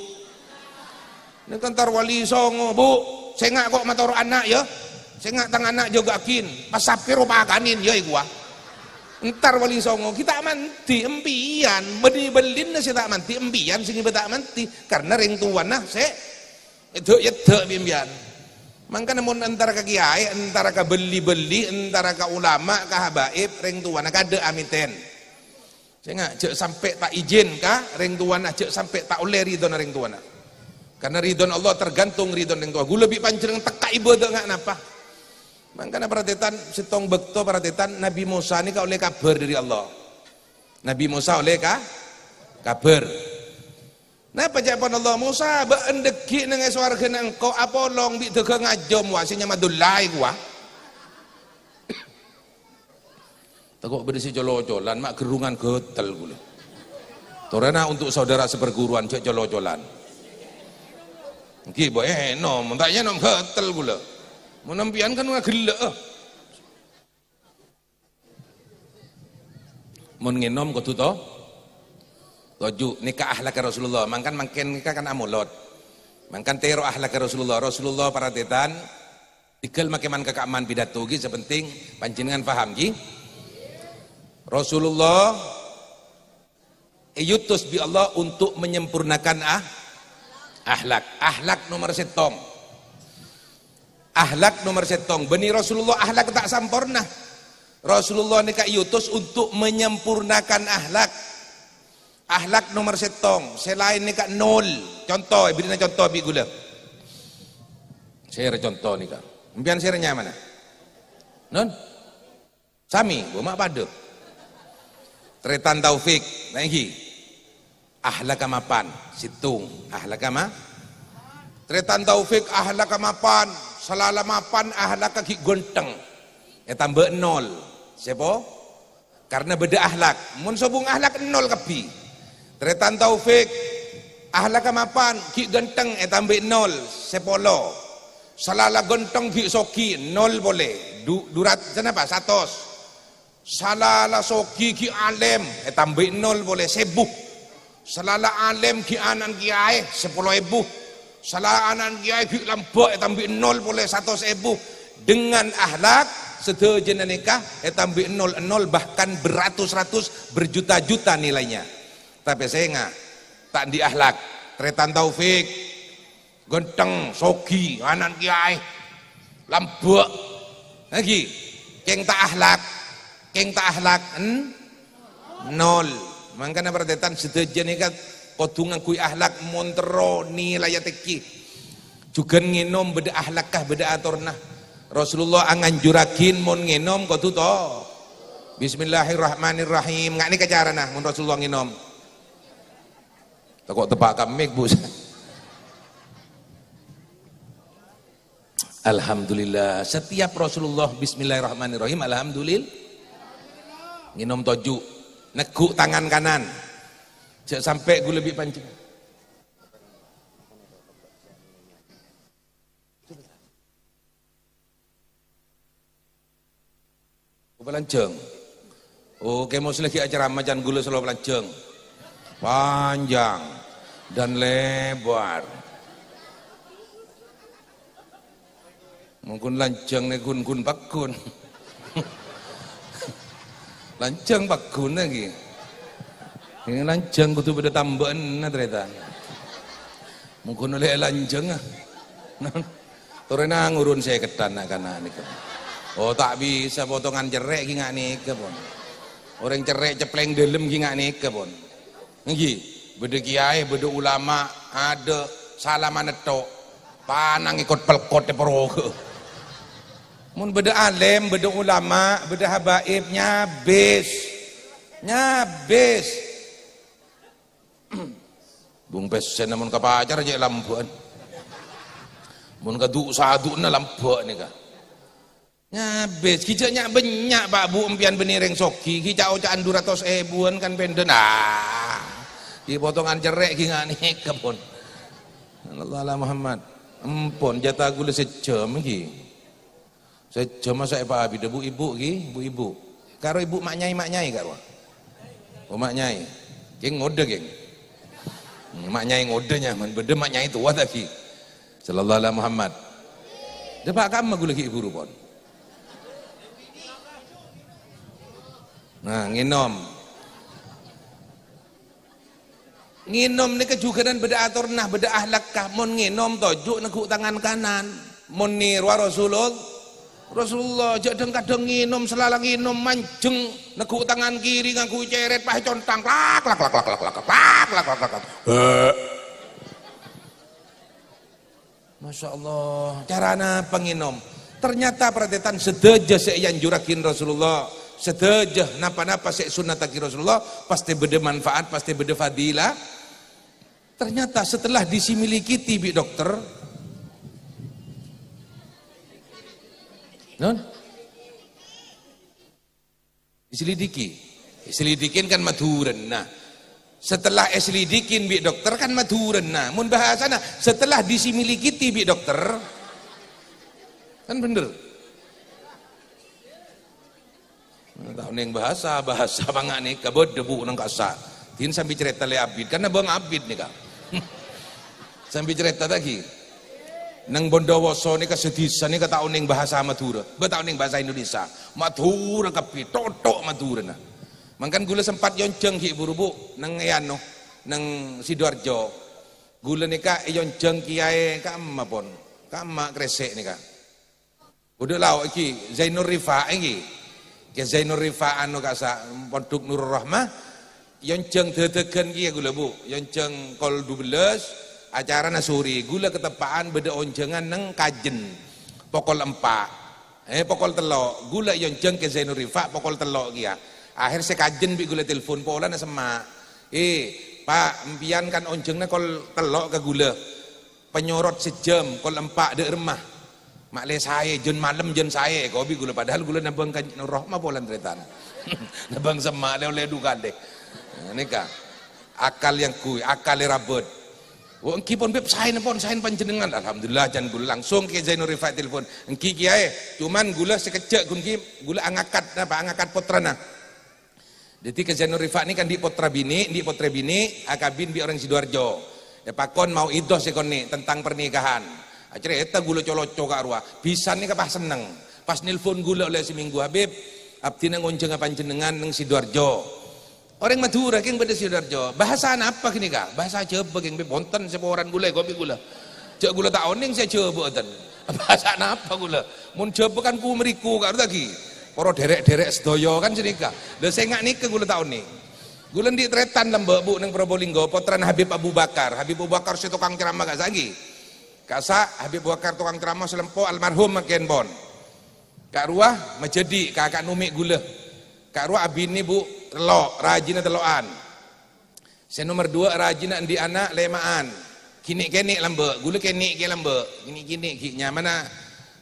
Nèka entar wali songo, "Bu, sènga' ko' matoro' ana', yâ. Sènga' tang ana' jâgâ'âghin, pas sapè ro pakanè, yâ, èkowa." Entar wali songo, "Ghi' ta' mandhi, empèyan. Bânnè bâllina sè ta' mandhi, empèyan sè ngibâ ta' mandhi. Karna rèng towana sè èdhâ'-èdhâ' bi' empèyan." Mangkana mon entara ka kiyaè, entara ka bâlli-bâlli, entara ka ulama, ka habaib, rèng towana kadâ' amètèn. Sènga' jhâ' sampè' ta' ijin ka rèng towana, jhâ' sampè' ta' ollè ridhona rèng towana. Karna ridhona Allah tergantung ridhona rèng towa. Ghulâ bi' panjhennengngan tekka' ibâdâ nga' napa. Mangkana para tarètan, sèttong bâkto para tarètan, Nabi Musa nèka ollè kabhâr dâri Allah. Nabi Musa ollè ka-, kabhâr. Napa ca'èpon Allah, "Musa, bâ'na dhâggi' neng è sowarghâna engko', apolong bi' dhâghâng ajâm, wa, sè nyama Abdullah, kowa." Tako' bâdâ sè colo-colan, ma' gerrungan ghâtel ghulâ. Torana untuk saudara seperguruan, jhâ' colo-colan. Ènggi, bâ, ènom, mon ta' ènom ghâtel kaulâ. Mon sampèyan kan ghellâ', eh. Mon ngènom kodhu to-, toju'. Nèka akhlakka Rasulullah. Mangkana mangkèn nèka kan amolod. Mangkana tèro akhlakka Rasulullah. Rasulullah, parhatian, tèngghâl makè man-, ka-, man pidato ghi, sè pentèng panjhennengngan paham ghi. Rasulullah èyutus bi' Allah untuk menyempurnakan ah-, akhlak. Akhlak nomer sèttong. Akhlak nomer sèttong. Bânnè Rasulullah akhlak ta' samporna. Rasulullah nèka èyutus untuk menyempurnakan akhlak. Akhlak nomer sèttong. Sè laèn nèka nol. Conto, èbèrri'ana conto bi' kaulâ. Sèra conto nèka. Sampèyan sèra nyamana? Non? Sami, bâ, ma' padâ. Trètan Taufik, ta' ènggi. Akhlakka mapan, sèttong. Akhlakka ma-, Trètan Taufik akhlakka mapan, salala mapan akhlakka ghi' ghântheng. Ètambâ nol. Sèpo? Karena bâdâ akhlak. Mon sobung akhlak nol kabbhi. Trètan Taufik, akhlakka mapan, ghi' ghântheng, ètambâi nol, sèpolo. Salala ghântheng ghi' soghi, nol polè. Du-, durat, sanapa? Satos. Salala soghi ghi' alèm, ètambâi nol polè, sèbu. Salala alèm ghi' ana'na kèyaè, sèpolo èbu. Salala ana'na kèyaè ghi' lambâ', ètambâi nol polè, satos èbu. Dengan akhlak, sadhâjâna nèka ètambâi nol-nol, bahkan beratus-ratus, berjuta-juta nilainya. Tapè sènga', ta' andi' akhlak. Trètan Taufik, ghântheng, soghi, ana'na kèyaè, lambâ'. Ènggi, kèng ta' akhlak, kèng ta' akhlak, en-, nol. Mangkana parhatian, sadhâjâ nèka kodhu ngangghuy akhlak mon terro nilaia tèngghi. Jhughân ngènom bâdâ akhlakka, bâdâ atorna. Rasulullah anganjurraghi mon ngènom kodhu to. Bismillahirrahmanirrahim. Nga' nèka carana mon Rasulullah ngènom. Tako' teppa' ka mik, Bu. Alhamdulillah. Setiap Rasulullah bismillahirrahmanirrahim, alhamdulillah. Ngènom toju'. Neggu' tangan kanan. Jhâ' sampè' ghulâ bi' panjhennengngan. Apa lanjhâng? Oh, Kè Musleh ghi' acaramah can ghulâ solo lanjhâng. Panjang dan lebar. Mungkin lanjhâng nè ghun-ghun pagghun. Lanjhâng pagghun ghi. Ini lanjhâng kodhu bâdâ tambâ'ânna tarètan. Mungkin ollè lanjhâng, ah. Torè nangurun sèkettan na'-kana' nèka. Oh, ta' bisa potongan cerrè' ghi nga' nèka, pon. Orèng cerrè' ceplèng dâlem ghi nga' nèka, pon. Ènggi, bâdâ kèyaè, bâdâ ulama, adâ' sala manetto', panang èkot-pèlkot è poro. Mon bâdâ alèm, bâdâ ulama, bâdâ habaib, nyabis. Nyabis. Bung pèssèna mon ka pacar cè' lambâ'ân. Mon ka du-, sadu'na lambâ' nèka. Nyabis, ghi jhâ' nya'-bânnya', Pak, Bu, empèyan bânnè rèng soghi, ghi ca'-oca'an du ratos èbuwân kan pèndhân. Ah, ghi potongan cerrè' ghi nga' nèka, pon. Sallallahu ala Muhammad. Empon, jhâta ghulâ sajâm ghi. Sajâm masa' èpaabidhâ, Bu, Ibu, ghi, Bu, Ibu. Karo Ibu ma' nyaè, ma' nyaè, karo. Oh, ma' nyaè. Kèng ngodâ, kèng. Hmm, ma' nyaè ngodâ, nya, man bâdâ ma' nyaè towa ta', ghi. Sallallahu ala Muhammad. Dâpa' kamma ghulâ ghi' buru, pon. Nah, ngènom. Ngènom nèka jhughânan bâdâ atorna, bâdâ ahlakka. Mon ngènom, toju' neggu' tangan kanan. Mon nèrowa Rasulul-, Rasulullah, jhâ' dhâng-kadhâng ngènom, salala ngènom, manjheng, neggu' tangan kiri, ngangghuy cèrèt, pas ècontang, klak, klak, klak. Bâh. Masya Allah, cara napa ngènom? Ternyata, parhatian, sadhâjâ sè èanjurraghi Rasulullah, sadhâjâ napa-napa sè èsunnattaghi Rasulullah, pastè bâdâ manfaat, pastè bâdâ fadilah. Ternyata setelah disimilikiti bi' dokter, non? Diselidiki. Diselidikin kan Madhurâna. Setelah èselidikin bi' dokter kan Madhurâna. Mon bhâsana, setelah disimilikiti bi' dokter, kan bhender. Ta' onèng bhâsa, bhâsa panganèka bâdâ bu' neng kassa'. Din sambi carèta lè abit, kan abâng abit nèka. Sambi carèta ta' ghi. Neng Bondowoso nèka sadhisa nèka ta' onèng bhâsa Madhurâ, bâ ta' onèng bhâsa Indonesia. Madhurâ kabbhi, thotthok Madhurâna. Mangkana ghulâ sempat èonjhâng ghi' buru bu' neng è ano, neng Sidoarjo. Ghulâ nèka èonjhâng kèyaè ka'emma pon, ka'emma Kresek nèka. Bâdâ lao' èngghi, Zainur Rifa' èngghi. Kè Zainur Rifa' ano kassa' Pondok Nurul Rahmah, èonjhâng dâdâghân kèya ghulâ, Bu. Èonjhâng kol dubellâs, acarana sore. Ghulâ kateppa'an bâdâ onjhângan neng kajhâna. Pokol empa'. Eh, pokol tello'. Ghulâ èonjhâng Kè Zainur Rifa' pokol tello' kèya. Akhèr sè kajhâna bi' ghulâ telpon polana semma'. "Eh, Pa', empèyan kan onjhânganna kol tello' ka ghulâ." Panyorot sajhâm, kol empa' dâ' remma. Ma' lè saè, jân malem jân saè, èkobi ghulâ. Padahal ghulâ nabâng ka Nur Rahma polana tarètan. Nabâng semma' lè-ollè du kalè. Nah, nèka. Akal yang kui, akal yang rabet. Oh, èngghi pon, Bib, saèna pon, saèna panjhennengngan. Alhamdulillah, jân ghulâ langsung Kè Zainur Rifa' telpon. "Èngghi, Kèyaè, cuman ghulâ sakejjhâ' ghun ghi, ghulâ angakat, napa, angakat pottrana." Dhâddhi Kè Zainur Rifa' nèka andi' pottra binè', andi' pottra binè', akabin bi' orèng Sidoarjo. Èpakon mau'idhah sè konnè' tentang pernikahan. Acarèta ghulâ co-loco ka' rowa. Bhisan nèka pas senneng. Pas nelpon ghulâ ollè samènggu, "Habib, abdhina ngonjhânga panjhennengngan neng Sidoarjo." Orèng Madhurâ kèng bâdâ Sidoarjo. Bhâsana apa ghânèka? Bhâsa Jhâbâ kèng, Bib, bhunten sè poran ghulâ, èkobi ghulâ. Jhâ' ghulâ ta' onèng sè Jhâbâ, ten. Bhâsana apa ghulâ? Mon Jhâbâ kan ku-mèriku ka' rowa ghi. Para dherek-dherek sadhâjâ kan sanèka. Lha sènga' nèka ghulâ ta' onèng. Ghulâ andi' tarètan lambâ', Bu, neng Probolinggo, pottrana Habib Abu Bakar. Habib Abu Bakar sè tokang ceramah kassa' ghi. Kassa' Habib Abu Bakar tokang ceramah sè lempo almarhum mangkèn pon. Ka' rowa majhâdhi', kaka' nomè' ghulâ. Ka' rowa abinè, Bu, tello', rajina tello'an. Sè nomer duwâ' rajina andi' ana' lèma'an. Ghi nè'-kènè' lambâ', ghulâ kènè' kèya lambâ'. Ghi nè'-kènè' ghi nyamana,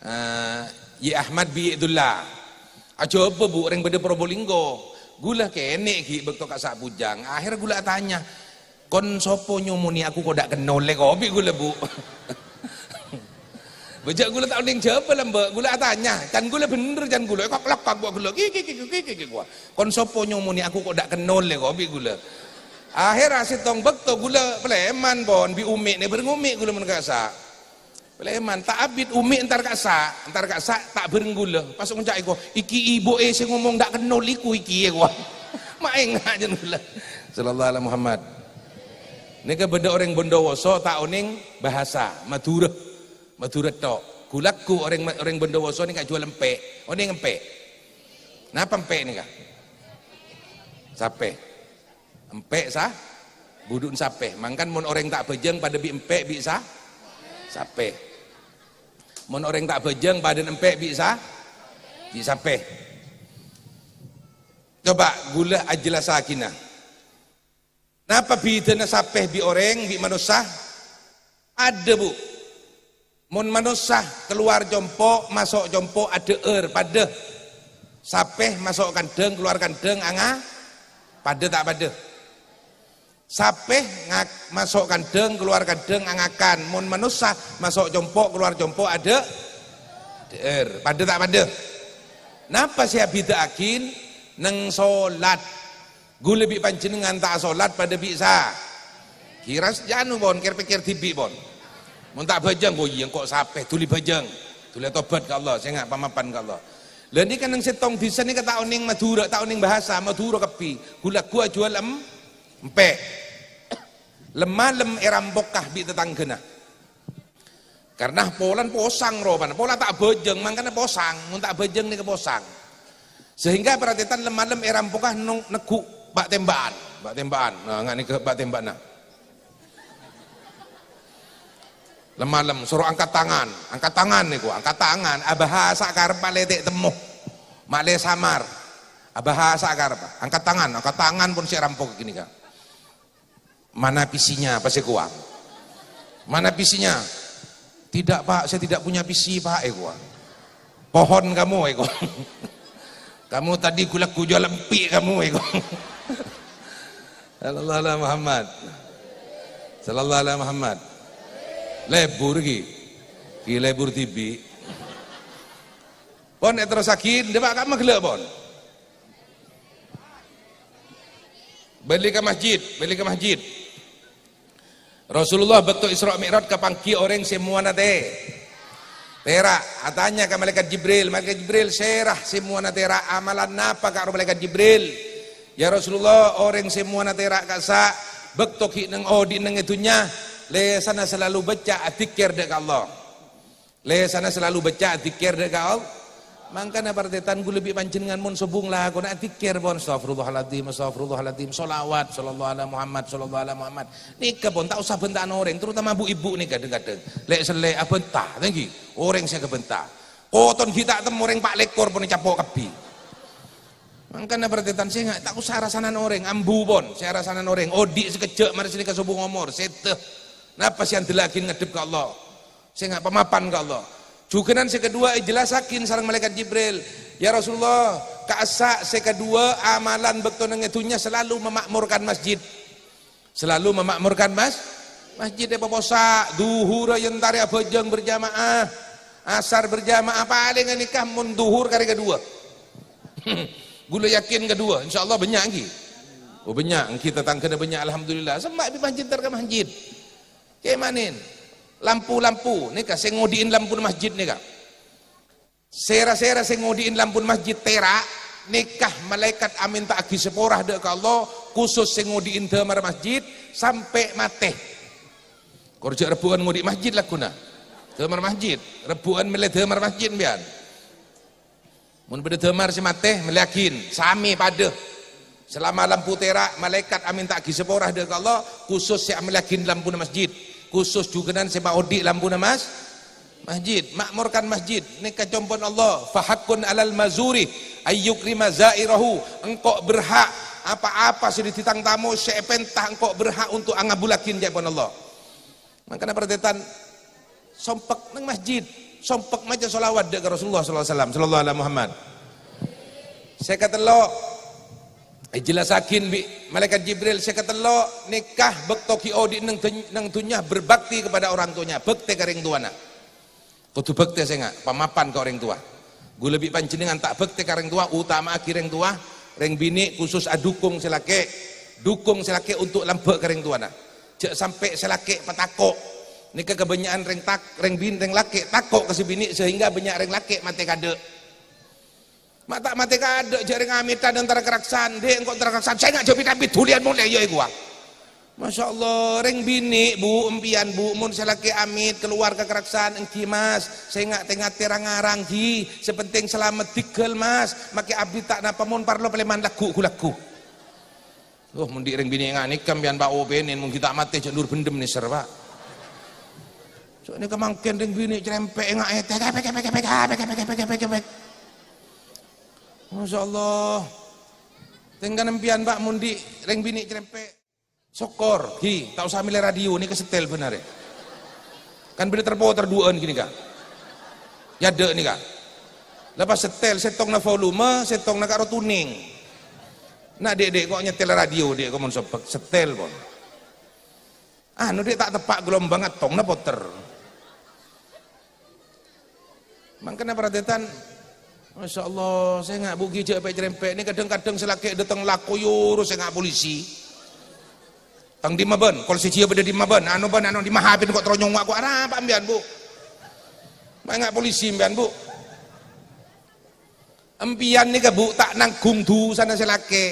eh, Yè Ahmad bi' Yè Dulla. Ajhâbâ, Bu, orèng bâdâ Probolinggo. Ghulâ kènè' ghi bâkto kassa' bujâng. Akhèr ghulâ atanya, "Kon sapa nyomonè aku kodhâ' kennol èkobi ghulâ, Bu?" Bâjâ ghulâ ta' onèng jhâbâ lambâ', ghulâ atanya, can ghulâ bhender, can ghulâ, èkok-lokok, Bu, ghulâ, ki, ki, ki, ki, ki, ki, ki, kowa. "Kon sapa nyomonè aku kodhâ' kennol èkobi ghulâ?" Akhèrra sèttong bâkto ghulâ palèman, pon, bi' omè'na bhâreng omè' ghulâ mon kassa'. Palèman, ta' abit omè' entar kassa', entar kassa' ta' bhâreng ghulâ. Pas ngoca' èko, "Iki ibu'è sè ngomong dâ' kennol iku iki," èkowa. Ma' enga' jân ghulâ. Sallallahu ala Muhammad. Nèka bâdâ orèng Bondowoso ta' onèng bhâsa Madhurâ. Madhurâ tho'. Ghu-lagghu orèng, orèng Bondowoso nèka jhuwâl empè'. Onèng empè'? Napa empè' nèka? Sapè. Empè' sa-, budhu'na sapè. Mangkana mon orèng ta' bhâjâng padâ bi' empè' bi' sa-, sapè. Mon orèng ta' bhâjâng padâna empè' bi' sa-, bi' sapè. Coba ghulâ ajhellasaghina. Napa bhidhâna sapè bi' orèng, bi' manossa? Adâ, Bu. Mon manossa kalowar compo', maso' compo' adhâ'âr, padâ. Sapè maso' kandhâng, kalowar kandhâng, anga-, padâ ta' padâ? Sapè ngak-, maso' kandhâng, kalowar kandhâng, angakan. Mon manossa maso' compo', kalowar compo', adhâ-, dhâ'âr, padâ ta' padâ? Napa sè abhidhâ'aghi? Neng solat. Ghulâ bi' panjhennengngan ta' asolat padâ bi' sa-, kèra s-, jhâ' anu, pon, kèr-pèkkèr dhibi', pon. Mon ta' bhâjâng, "Oh iyâ, engko' sapè, dhuli bhâjâng. Dhuli atobhât ka Allah, sènga' pamapan ka Allah." Lah, nèka neng sèttong dhisa nèka ta' onèng Madhurâ, ta' onèng bhâsa, Madhurâ kabbhi. Ghu-lagghu ajhuwâl em-, empè'. Lem-malem èrampoka bi' tatangghâna. Karna polana posang ropana, pola ta' bhâjâng, mangkana posang, mon ta' bhâjâng nèka posang. Sehingga paratètan lem-malem èrampoka nong-, neggu' bâk-tèmbâ'ân, bâk-tèmbâ'ân. Nah, nga' nèka bâk-tèmbâ'ânna. Lem-malem, soro angkat tangan, angkat tangan nèko, angkat tangan, abhâsa karep ma' lè ta' temmo, ma' lè samar, abhâsa karep, angkat tangan, angkat tangan pon sè èrampok ghânèka. "Mana pisinya?" pas èkowa. "Mana pisinya?" "Tidak, Pak, saya tidak punya pisi, Pak," èkowa. "Pohon kamu," èkowa. "Kamu tadi ghu-lagghu jhuwâl empi' kamu," èkowa. Sallallahu ala Muhammad. Sallallahu ala Muhammad. Lebur ki. Ki lebur dhibi'. Pon terrosaghi, dâpa' ka maghellâ' pon. Bâli ka masjid, bâli ka masjid. Rasulullah bâkto Isra Mi'raj kapangghi orèng sè mowana tè-, tèra'. Atanya ka Malaikat Jibril, "Malaikat Jibril, sèra sè mowana tèra', amalan napa ka'ro Malaikat Jibril?" "Ya Rasulullah, orèng sè mowana tèra' ka'issa' bâkto ghi' neng odi' neng è dhunnya, lèsanna salalu bâca adzikkèr dâ' ka Allah." Lèsanna salalu bâca adzikkèr dâ' ka Allah. Mangkana partètan ghulâ bi' panjhennengngan mon sobung lakona adzikkèr pon, "Astagfirullahaladzim, astagfirullahaladzim, sholawat, sallallahu ala Muhammad, sallallahu ala Muhammad." Nèka pon ta' osa bhântaan orèng, terutama bu-ibu nèka kadhâng-kadhâng. Lè'-sellè' abhânta, ta' ènggi, orèng sè kabhânta. Koton ghi' ta' temmo orèng pa' lèkor pon ècapo' kabbhi. Mangkana partètan sènga' ta' osa arasanan orèng, ambu pon sè arasanan orèng, odi' sakejjhâ' marè sanèka sobung omor, sèdhâ. Napa sè andellaghi ngaddhep ka Allah? Sènga' pamapan ka Allah. Jhughânan sè kaduwâ èjellassaghi sareng Malaikat Jibril, "Ya Rasulullah, ka'issa' sè kaduwâ amalan bâkto neng è dhunnya salalu mama'morkan masjid." Salalu mama'morkan mas-, masjid è poposa, dhuhurra èntarè abhâjâng berjamaah, asar berjamaah, palèng nèka mon dhuhur karè kaduwâ. Ghulâ yakin kaduwâ, insyaallah bânnya' ènggi. Oh, bânnya' ènggi, tatangghâna bânnya', alhamdulillah. Semma' bi' masjid entar ka masjid. Kèmanen, lampu-lampu nèka sè ngodi'in lampuna masjid nèka. Sèra-sèra sè ngodi'in lampuna masjid tèra' nèka malaèkat amènta'aghi sapora dâ' ka Allah, khusus sè ngodi'in dâmar masjid sampè' matè. Kor jhâ' rebbhu'ân ngodi' masjid lagguna. Dâmar masjid, rebbhu'ân mellè dâmar masjid sampèyan. Mon bâdâ dâmar sè matè, mellèyaghin, samè padâ. Salama lampu tèra', malaèkat amènta'aghi sapora dâ' ka Allah, khusus sè amellèyaghin lampuna masjid, khusus jhughânan sè maodi' lampuna mas-, masjid, ma'morkan masjid, nèka compo'na Allah, "Fahaqqun 'alal mazuri ayyukrima za'irahu," engko' berhak, apa-apa sè dhâddhi tang tamoy sè èpènta engko' berhak untuk angabulaghin, ca'èpon Allah. Mangkana partètan, sompek neng masjid, sompek maca sholawat dâ' ka Rasulullah sallallahu alaihi wasallam, sallallahu ala Muhammad. Sè katello', èjellassaghi bi' Malaikat Jibril, sè katello' nèka bâkto ghi' odi' neng dun-, neng dhunnya berbakti kepada orang tuanya, bhâktè ka rèng towana. Kodhu bhâktè sènga', pamapan ka orèng towa. Ghulâ bi' panjhennengngan ta' bhâktè ka rèng towa, utama'aghi rèng towa, rèng binè' khusus adhukung sè lakè', dhukung sè lakè' untuk lambâ' ka rèng towana. Jhâ' sampè' sè lakè' patako'. Nèka kabânnya'an rèng tak-, rèng bin-, rèng lakè' tako' ka sè binè' sehingga bânnya' rèng lakè' matè kaadâ'. Ma' ta' matè kaadâ' jhâ' rèng amèdhân èntar ka raksana, "Dhi', engko' èntar ka raksana, sènga' jhâ' bit-abit dhuliyân molè, yâ, èkowa." Masya Allah, rèng binè', Bu, empèyan, Bu, mon sè lakè' amèt kalowar ka karaksa'an, ènggi, Mas. Sènga' tè-ngatè ra-ngarang, ghi. Sè pentèng salamet dhigghâl, Mas. Makè abit ta' napa mon parlo palèman lagghu' ghu-lagghu'. Oh, mon dhi' rèng binè' nganèka empèyan, Pak, opènèn, mon ghi' ta' matè jhâ' ndur bhendhem nèser, Pak. Jhâ' nèka mangkèn rèng binè' crèmpè' ènga' ètè, kepek, kepek, kepek, kepek, kepek, kepek, kepek, kepek. Masya Allah. Tèngkana empèyan, Pak, mon dhi' rèng binè' crèmpè'. Sokor, ghi, ta' osa mellè radio, nèka setel bhender, è. Kan bâdâ ter-poter duwâ'ân ghi nèka. Yâ, dâ' nèka. La pas setel, sèttongnga volume, sèttongnga karo tuning. Na', Dhi', Dhi', ko' nyetel radio, Dhi', ko' mon sompek, setel, pon. Anu, Dhi', ta' teppa' gelombang, sèttongnga poter. Mangkana partètan, Masya Allah, sènga' Bu ghi jhâ' pè'-crèmpè'. Nè kadhâng-kadhâng sè lakè' dâteng lako yoro sènga' polisi. Tang dimma bân, kol sè jiyâ bâdâ dimma bân, anu bân, anu dimma hapèn ko' terro nyongnga' ko' arapa empèyan, Bu? Maènga' polisi empèyan, Bu. Empèyan nèka, Bu, ta' nangghung dusana sè lakè'.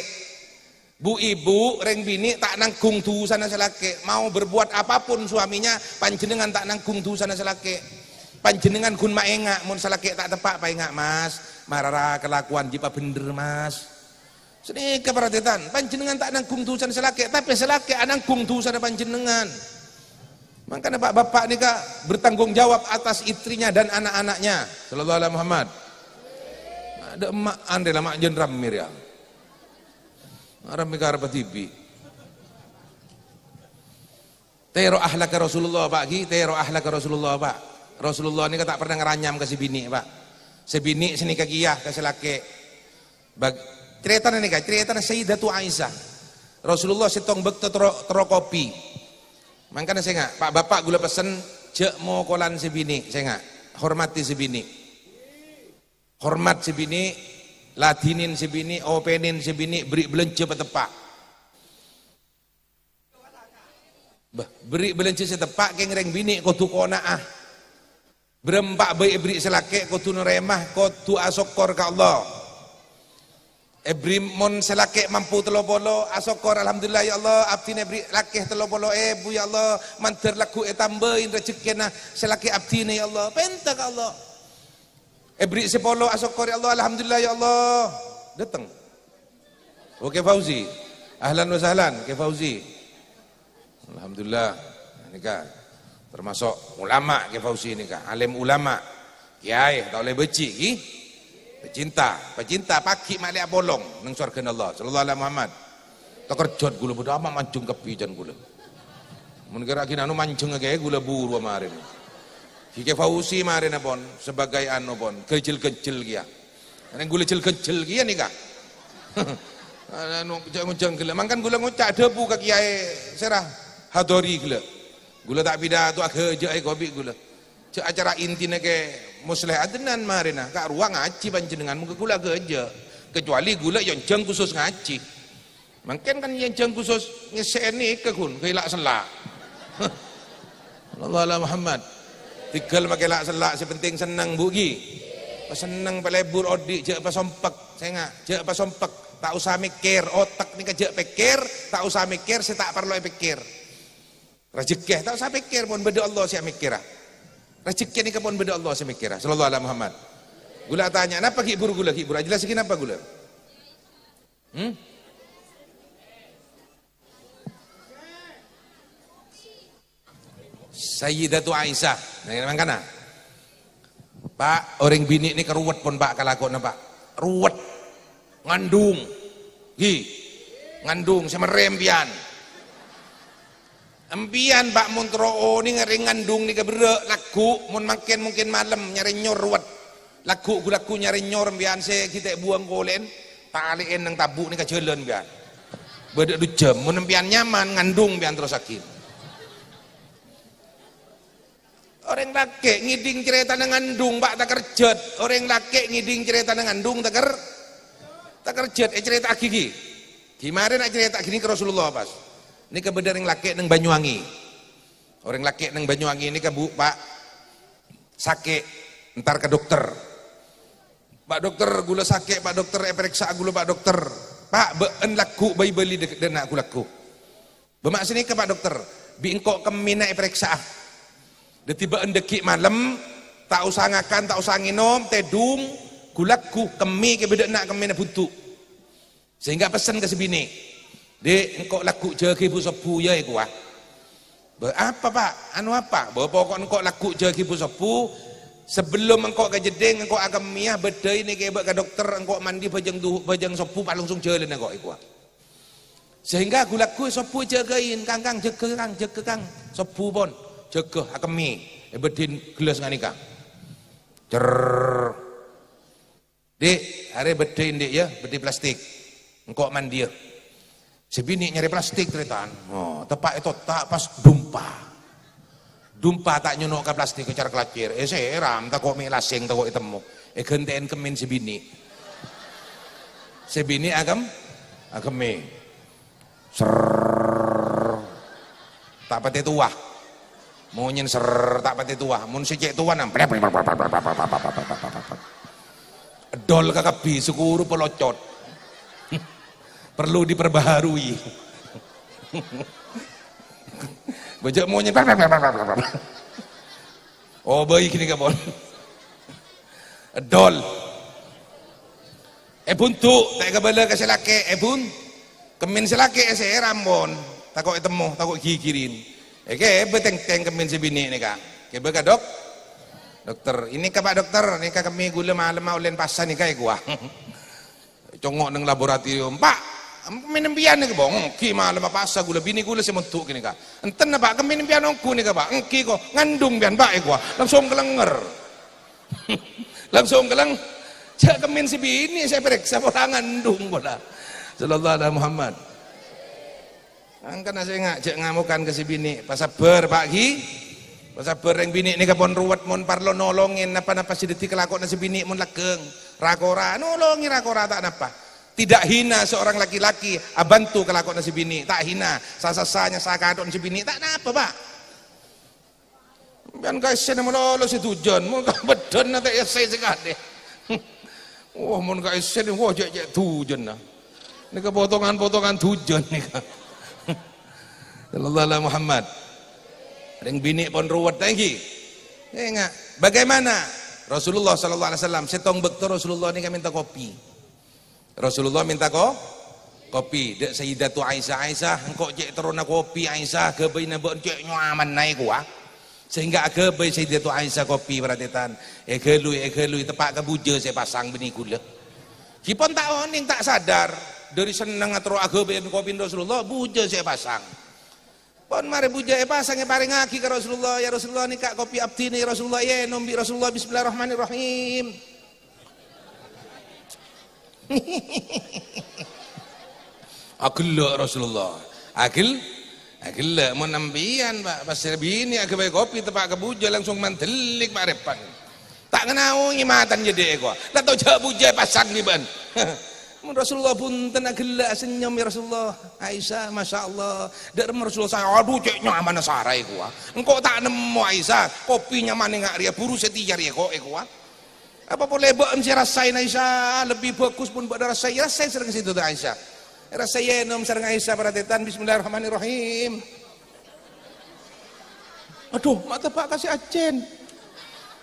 Bu-ibu, rèng binè' ta' nangghung dusana sè lakè'. Mau berbuat apapun suaminya, panjhennengngan ta' nangghung dusana sè lakè'. Panjhennengngan ghun maènga', mon sè lakè' ta' teppa' paènga', "Mas, mara ra kalakowan jiyâ pabhendher, Mas." Sanèka parhatian, panjhennengngan ta' nangghung dusana sè lakè', tapè sè lakè' anangghung dusana panjhennengngan. Mangkana pa'-bapa' nèka bertanggung jawab atas istrinya dan anak-anaknya. Sallallahu alaihi Muhammad. Adâ' emma' andre la ma' jân rammè rèya. Rammè karep dhibi'. Tèro akhlakka Rasulullah, Pak, ghi, tèro akhlakka Rasulullah, Pak. Rasulullah nèka ta' pernah ngaranyam ka sè binè', Pak. Sè binè' sanèka kèya ka sè lakè'. Bag-, carètana nèka, carètana Sayyidatu Aisyah. Rasulullah sèttong bâkto terro, terro kopi. Mangkana sènga', pa'-bapa' ghulâ pessen, jhâ' mokolan sè binè', sènga'. Hormati sè binè'. Hormat sè binè', ladhinin sè binè', opènin sè binè', bherri' bâlânjhâ pateppa'. Bâh, bherri' bâlânjhâ sè teppa' kèng rèng binè' kodhu kona'a. Bârâmpa bhâi èbherri' sè lakè' kodhu narèma, kodhu asokkor ka Allah. Èbherri' mon sè lakè' mampu tello polo, asokkor, "Alhamdulillah, ya Allah, abdhina èbherri' lakè' tello polo èbu, ya Allah, mandhâr lagghu' ètambâi rajhekkèna sè lakè' abdhina, ya Allah." Pènta ka Allah. Èbherri' sapolo, asokkor, "Ya Allah, alhamdulillah, ya Allah." Dâteng. Oke, Fauzi. Ahlan wa sahlan, Kè Fauzi. Alhamdulillah. Nèka termasuk ulama, Kè Fauzi nèka, alim ulama. Kiai, ta' ollè bâji', ghi? Pecinta, pecinta paghi' ma' lè apolong neng sowarghâna Allah. Sallallahu alaihi Muhammad. Takerjhât ghulâ, bâdâ apa manjheng kabbhi jân ghulâ. Mon kèra ghi' anu manjheng kèya ghulâ buru marèna. Ghi Kè Fauzi marèna pon, sebagai anu pon, ganjel-ganjel kèya. Rèng ghulâ jel-ganjel kèya nèka. Anu, jhâ' ngojhâng ghellâ'. Mangkana ghulâ ngoca' dhâbu ka kiyaè sèra, hadori ghellâ'. Ghulâ ta' pidato aghâjâ'â kopi ghulâ. Jhâ' acara intina Kè Musleh Adnan marèna, ka' rowa ngajhi panjhennengngan, mongghâ ghulâ aghâjâ'. Kecuali ghulâ èyonjhâng khusus ngajhi. Mangkèn kan nyènjhâng khusus ngèssè'è nèka, ghun, ghâ' la'-sella'. Sallallahu ala Muhammad. Tèghâl makè la'-sella', sè pentèng senneng, Bu, ghi. Pas senneng, palebur odi', jhâ' pasompek. Sènga', jhâ' pasompek. Ta' osa mèkkèr, otek nèka jhâ' pèkkèr, ta' osa mèkkèr sè ta' parlo èpèkkèr. Rajhekkè, ta' osa pèkkèr, pon bâdâ Allah sè amèkkèra. Rajhekkè nèka pon bâdâ Allah sè mèkkèra. Sallallahu ala Muhammad. Ghulâ atanya, napa ghi' buru ghulâ, ghi' buru? Ajhellâssaghi napa ghulâ? Hmm? Sayyidatu Aisyah, nah, mangkana. Pak, orèng binè' nèka ruwet pon, Pak, kalakowanna, Pak. Ruwet. Ngandung. Ghi. Ngandung, sè merrè empèyan. Empèyan, Pak, mon terro onèng orèng ngandung nèka berrâ', lagghu', mon mangkèn mungkin malem, nyarè nyor ruwet. Lagghu', ghu-lagghu' nyarè nyor empèyan sè ghi' ta' buwâng kolè'en, talè'en neng tabu' nèka jhâlân empèyan. Bâdâ du jhâm, mon empèyan nyaman, ngandung empèyan terrossaghi. Orèng lakè' ngèdhing carètana ngandung, Pak, takerjhât. Orèng lakè' ngèdhing carètana ngandung, taker-, takerjhât. Ècarèta'aghi ghi. Ghi marèna ècarèta'aghi nèka Rasulullah pas. Nèka bâdâ orèng lakè' neng Banyuwangi. Orèng lakè' neng Banyuwangi nèka, Bu, Pak, sakè', entar ka dokter. "Pak Dokter, ghulâ sakè', Pak Dokter, èparèksa'a ghulâ, Pak Dokter." "Pak, bâ'en lagghu' bhâi bâli dâ-, dâ' enna' ghu-lagghu'." "Bâ' ma' sanèka, Pak Dokter?" "Bi' engko' kemmèna èparèksa'a. Dhâddhi bâ'en dâgghi' malem, ta' osa ngakan, ta' osa ngènom, tèdung, ghu-lagghu', kemmè kèbâ dâ' enna' kemmèna bhundu'." Sehingga pessen ka sè binè', "Dhi', engko' lagghu' jâgâi bu-sobbhu, yâ," èkowa. "Bâ' apa, Pak?" "Anu apa?" "Bâ' pokok engko' lagghu' jâgâi bu-sobbhu, sabellum engko' ka jeddhing, engko' akemmèya, bâddhâi nèka èbâ' ka dokter, engko' mandi bhâjâng duhu-, bhâjâng sobbhu, pas langsung jhâlân engko'," èkowa. Sehingga ghu-lagghu' sobbhu èjâgâi, "Kang, Kang, jâgâ, Kang, jâgâ, Kang. Sobbhu pon, jâgâ, akemmè." Èbâddhâi gellas nganèka. Cerr. "Dhi', arè bâddhâi, Dhi', yâ, bâddhâi plastik. Engko' mandiyâ." Sè binè' nyarè plastik, tarètan. Oh, teppa' ètotta' pas dumpa. Dumpa ta' nyono' ka plastik, ècar-kalacèr. Èsèram, tako' mè' lasèng, tako' ètemmo. Èghântè'èn kemmèn sè binè'. Sè binè' akem-, akemmè. Serrrr. Ta' patè towa. Monyèn serrrr, ta' patè towa. Mon sè cè' towa, nang. Dol kakabbhi, sakoro' palocot. Perlu diperbaharui. Bâjâ' monyèn. Oh, bhâi ghânèka pon. Dol. Èbhundu', ta' èkabâlâ ka sè lakè', èbhun-, kemmèn sè lakè' èsèram pon, tako' ètemmo, tako' èghighiri. Èkèbâ tèngtèng kemmèn sè binè' nèka. Kèbâ ka dok-, dokter. "Ini ka, Pak Dokter, nèka kemmè ghulâ malemma ollèna pasa nèka," èkowa. Congo' neng laboratorium, "Pak, kemmèn empèyan nèka, Bong?" "Èngghi, malemma pasa ghulâ, binè ghulâ sè mondhu' ghânèka." "Enten, Pak, kemmèn empèyan ongghu nèka, Pak?" "Èngghi, ko', ngandung empèyan, Pak," èkowa. Langsung kalènger. Langsung kalèng-, jâ' kemmèn sè binè' sè èparèksa, pola ngandung pola. Sallallahu ala Muhammad. Mangkana sè nga-, jhâ' ngamokan ka sè binè'. Pasabbhâr, Pa', ghi. Pasabbhâr, rèng binè' nèka pon ruwet mon parlo nolongè napa-napa sè dhâddhi kalakowanna sè binè' mon lagghâng. Ra-kora, nolongè ra-kora ta' napa. Tidak hina seorang laki-laki abhânto kalakowanna sè binè', ta' hina. Sa-, sasanya sakathon sè binè', ta' napa, Pa'. Sampèyan ka essèna malolo sè dhujân, mon ka bâddhânna ta' essè sakalè. Wah, mon ka essèna, wah, cè'-cè' dhujânna. Nèka potongan-potongan dhujân nèka. Sallallahu ala Muhammad. Rèng binè' pon ruwet, ta' ènggi? Enga'. Bagaimana? Rasulullah sallallahu alaihi wasallam, sèttong bâkto Rasulullah nèka mènta kopi. Rasulullah mènta ko-, kopi. Dâ' Sayyidatu Aisyah, "Aisyah, engko' cè' terrona kopi, Aisyah, ghâbâyna bâ'na cè' nyamanna èkowa." Sehingga aghâbây Sayyidatu Aisyah kopi, para tarètan. Èghâlui, èghâlui, teppa' ka bujâ sè èpasang bânnè ghulâ. Ghi pon ta' onèng, ta' sadar. Dâri sennengnga terro aghâbây kopina Rasulullah, bujâ sè èpasang. Pon marè bujâ èpasang èparèngaghi ka Rasulullah, "Ya Rasulullah, nèka kopi abdhina, ya Rasulullah, ènom bi' Rasulullah, Bismillahirrahmanirrahim." Aghellâ' Rasulullah. Aghel-, aghellâ'. Mon sampèyan, Pa', pas binè' aghâbây kopi teppa' ka bujâ langsung mandellèk, Pa', rèpan. Ta' ngènaongè matana jâdiyâ èkowa. La to jhâ' bujâ èpasang bi' bâ'na. Mon Rasulullah bhunten aghellâ' asennyom, "Ya Rasulullah, Aisyah, Masya Allah." Dâ' remma Rasulullah sara, "Adhu, cè' nyamanna sara èkowa. Engko' ta' nemmo, Aisyah, kopi nyamanna nga' rèya, buru sè tèya rèya ko' èkowa." Apa polè bâ'na sè rasaè, Aisyah? Lebbi bhâghus pon bâ'na rasaè, rasaè sareng Sayyidatu Aisyah. Rasaè ènom sareng Aisyah, para tarètan, Bismillahirrahmanirrahim. Adhu, ma' teppa' ka sè accèn.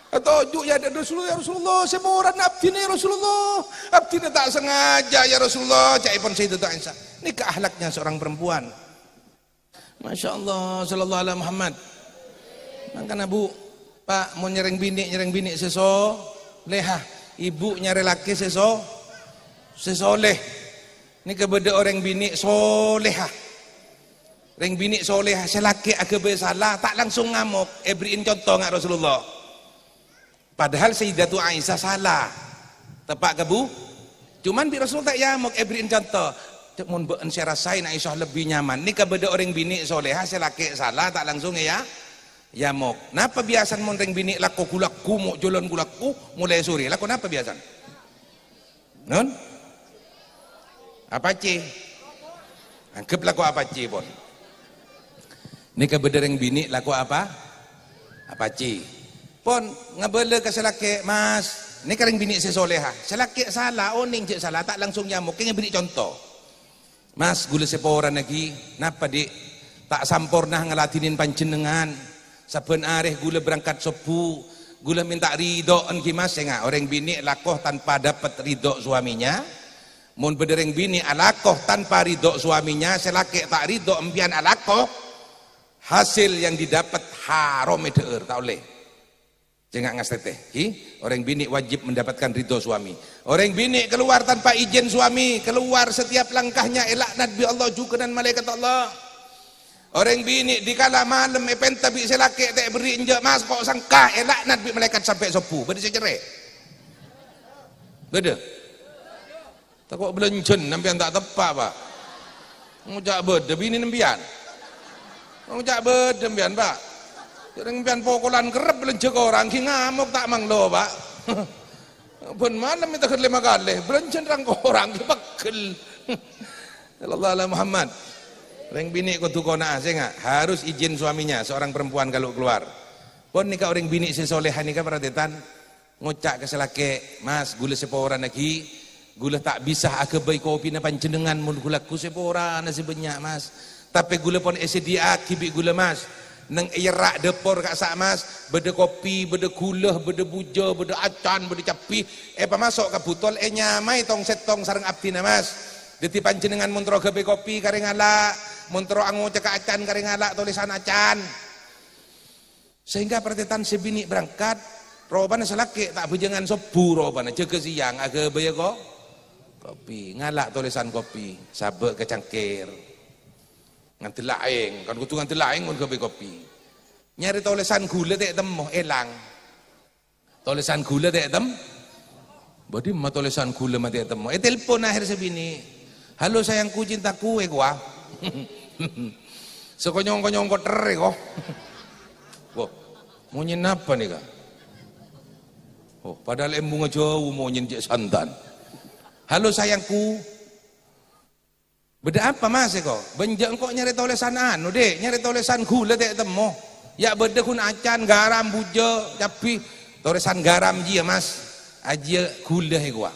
Atoju' yâ dâ' Rasulullah, "Ya Rasulullah, sè porana abdhina, ya Rasulullah. Abdhina ta' sengaja, ya Rasulullah," ca'èpon Sayyidatu Aisyah. Nèka akhlaknya seorang perempuan. Masya Allah, sallallahu ala Muhammad. Mangkana, Bu, Pa', mon nyarè binè', nyarè binè' sè solehah. Ibu nyarè lakè sè so-, sè soleh. Nèka bâdâ orèng binè' solehah. Rèng binè' solehah sè lakè aghâbây sala, ta' langsung ngamok, èberri'in conto nga' Rasulullah. Padahal Sayyidatu Aisyah sala. Teppa' ka bu-, cuman bi' Rasul ta' èamok, èberri'in conto. "Cè' mon bâ'na sè rasaè, Aisyah, lebbi nyaman." Nèka bâdâ orèng binè' solehah sè lakè sala, ta' langsung èa-, èamok. Napa biyasana mon rèng binè' lako ghu-lagghu, mo-, jhâlân ghu-lagghu, molaè sorè? Lako napa biyasana? Nun? Apacè? Angghep lako apacè pon. Nèka bâdâ rèng binè' lako apa? Apacè. Pon ngabâlâ ka sè lakè', "Mas, nèka rèng binè' sè solehah. Sè lakè' sala, onèng jhâ' sala, ta' langsung èamok, kèng èberri' conto." "Mas, ghulâ sè porana ghi, napa, Dik? Ta' samporna ngaladhinin panjhennengngan. Sabbhân arè ghulâ berangkat sobbhu, ghulâ mènta ridho'an ghi, Mas." Enga', orèng binè' lako tanpa dapet ridho suaminya. Mon bâdâ rèng binè' alako tanpa ridho suaminya, sè lakè' ta' ridho empèyan alako, hasil yang didapat haram èdhâ'âr, ta' ollè. Jhâ' nga' ngastètè, ghi? Orèng binè' wajib mendapatkan ridho suami. Orèng binè' keluar tanpa izin suami, keluar setiap langkahnya èlaknat bi' Allah jhughân malaèkat Allah. Orèng binè' dikala malem èpènta bi' sè lakè' ta' èberri' enjâ', "Mas, ko' sengka," èlaknat bi' malaèkat sampè' sobbhu. Bâdâ sè cerrè? Bâdâ? Tako' bâlânjhâna sampèyan ta' teppa', Pa'. Ngoca' bâdâ binèna sampèyan. Ngoca' bâdâ sampèyan, Pa'. Jhâ' rèng sampèyan pokolan kerrep bâlânjhâ ka orèng, ghi ngamok ta' manglo, Pa'. Bân malem èteghâr lèma kalè, bâlânjhâna rèng ka orèng, ghi pegghel. Sallallahu ala Muhammad. Rèng binè' kodhu kona'a, sènga', harus izin suaminya, seorang perempuan kalau keluar. Pon nèka orèng binè' sè solehah nèka, para tarètan. Ngoca' ka sè lakè', "Mas, ghulâ sè porana ghi, ghulâ ta' bisa aghâbây kopina panjhennengngan mon ghu-lagghu sè porana sè bânnya', Mas. Tapè ghulâ pon èsadhiyâ'aghi bi' ghulâ, Mas. Neng è yerra' dâpor ka'issa', Mas, bâdâ kopi, bâdâ ghulâ, bâdâ bujâ, bâdâ acan, bâdâ cabbhi, èpamaso' ka butol, ènyamaè tong-sèttong sareng abdhina, Mas. Dhâddhi panjhennengngan mon terro aghâbây kopi karè ngala', mon terro angoca' ka acan karè ngala' tolèsan acan." Sehingga partètan sè binè' berangkat, ropana sè lakè' ta' bhâjângan sobbhu ropana, jâgâ sèyang, aghâbâyâ ko-, kopi, ngala' tolèsan kopi, sabâ' ka cangkèr. Ngandel aèng, kan kodhu ngandel aèng mon ghâbây kopi. Nyarè tolèsan ghulâ ta' temmo, èlang. Tolèsan ghulâ ta' tem-, bâdâ ma' tolèsan ghulâ ma' ta' temmo. Ètelpon akhèr sè binè'. "Halo sayangku, cintaku," èkowa. Sakonyong-konyong koter, kok. Wah, monyèn napa nèka? Oh, padahal embungnga jhâu monyèn cè' santan. "Halo, sayangku." "Bâdâ apa, Mas, èko?" "Bânjâ' engko' nyarè tolèsan anu, Dhi', nyarè tolèsan ghulâ ta' temmo. Ya' bâdâ ghun acan, garam, bujâ, cabbhi." "Tolèsan garam jiyâ, Mas. Ajiyâ ghulâ èkowa."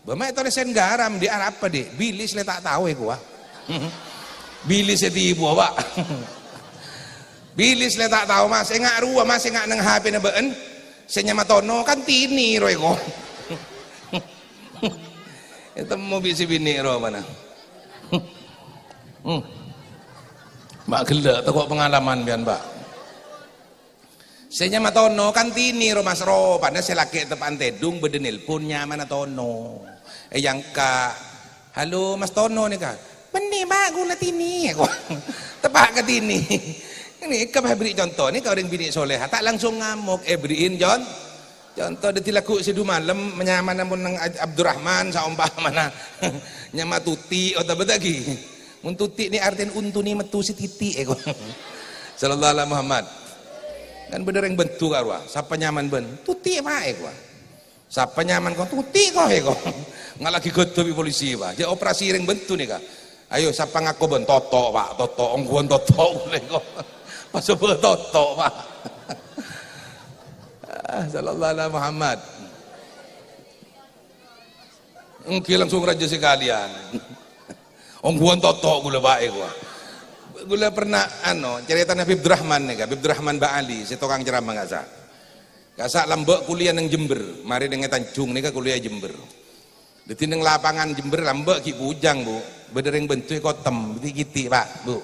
"Bâ ma' ètolèsè garam, Dhi', arapa, Dhi'?" "Bilis lè ta' tao èkowa." "Bilis è dhibuwâ, Pak?" "Bilis lè ta' tao, Mas. Enga' rowa, Mas, enga' neng H P-na bâ'en. Sè nyama Tono kan Tini rowa èko." Ètemmo bi' sè binè' rowa mana. Hmm. Ma' ghellâ' tako' pengalaman biyan, Pak. Sè nyama Tono kan Tini rowa, Mas, ropana sè lakè' teppa'an tèdung bâdâ nelpon nyamana Tono. Èyangka', "Halo, Mas Tono nèka?" "Bânnè, Pak, ghulâ Tini," èkowa. Teppa' ka Tini. Nèka, Pak, èberri' conto. Nèka orèng binè' soleha, ta' langsung ngamok, èberri'in con-, conto. Dhâddhi lagghu' sè du malem, nyamana mon neng Aj-, Abdurrahman, saompamana nyama Tuti', otabâ ta' ghi. Mon Tuti' nè artèna untuna metto sè titi', èkowa. Sallallahu ala Muhammad. Kan bâdâ orèng Bendhu ka rowa, "Sapa nyamana bâ'en?" "Tuti', Pak," èkowa. "Sapa nyamana ko?" "Tuti' ko," èkowa. Nga' laghi ghâdhâ bi' polisi, Pak. Jhâ' operasi orèng Bendhu nèka. "Ayo, sapa ngako bâ'en?" "Toto', Pak, Toto'." Ongghuwân Toto' ghulâ èkowa. Pas coba Toto', Pak. Ah, sallallahu ala Muhammad. Èngghi langsung rajâ sakalèyan. Ongghuwân Toto' ghulâ, Pak, èkowa. Ghulâ pernah, ano, carètana Habib Durrahman nèka, Habib Durrahman Ba'ali, sè tokang ceramah ka'issa'. Ka'issa' lambâ' kuliah neng Jember, marè neng è Tanjung nèka kuliah Jember. Dhâddhi neng lapangan Jember lambâ' ghi' bujâng, Bu. Bâdâ orèng Bendhu èkotem, ghi'-ghi', Pak, Bu.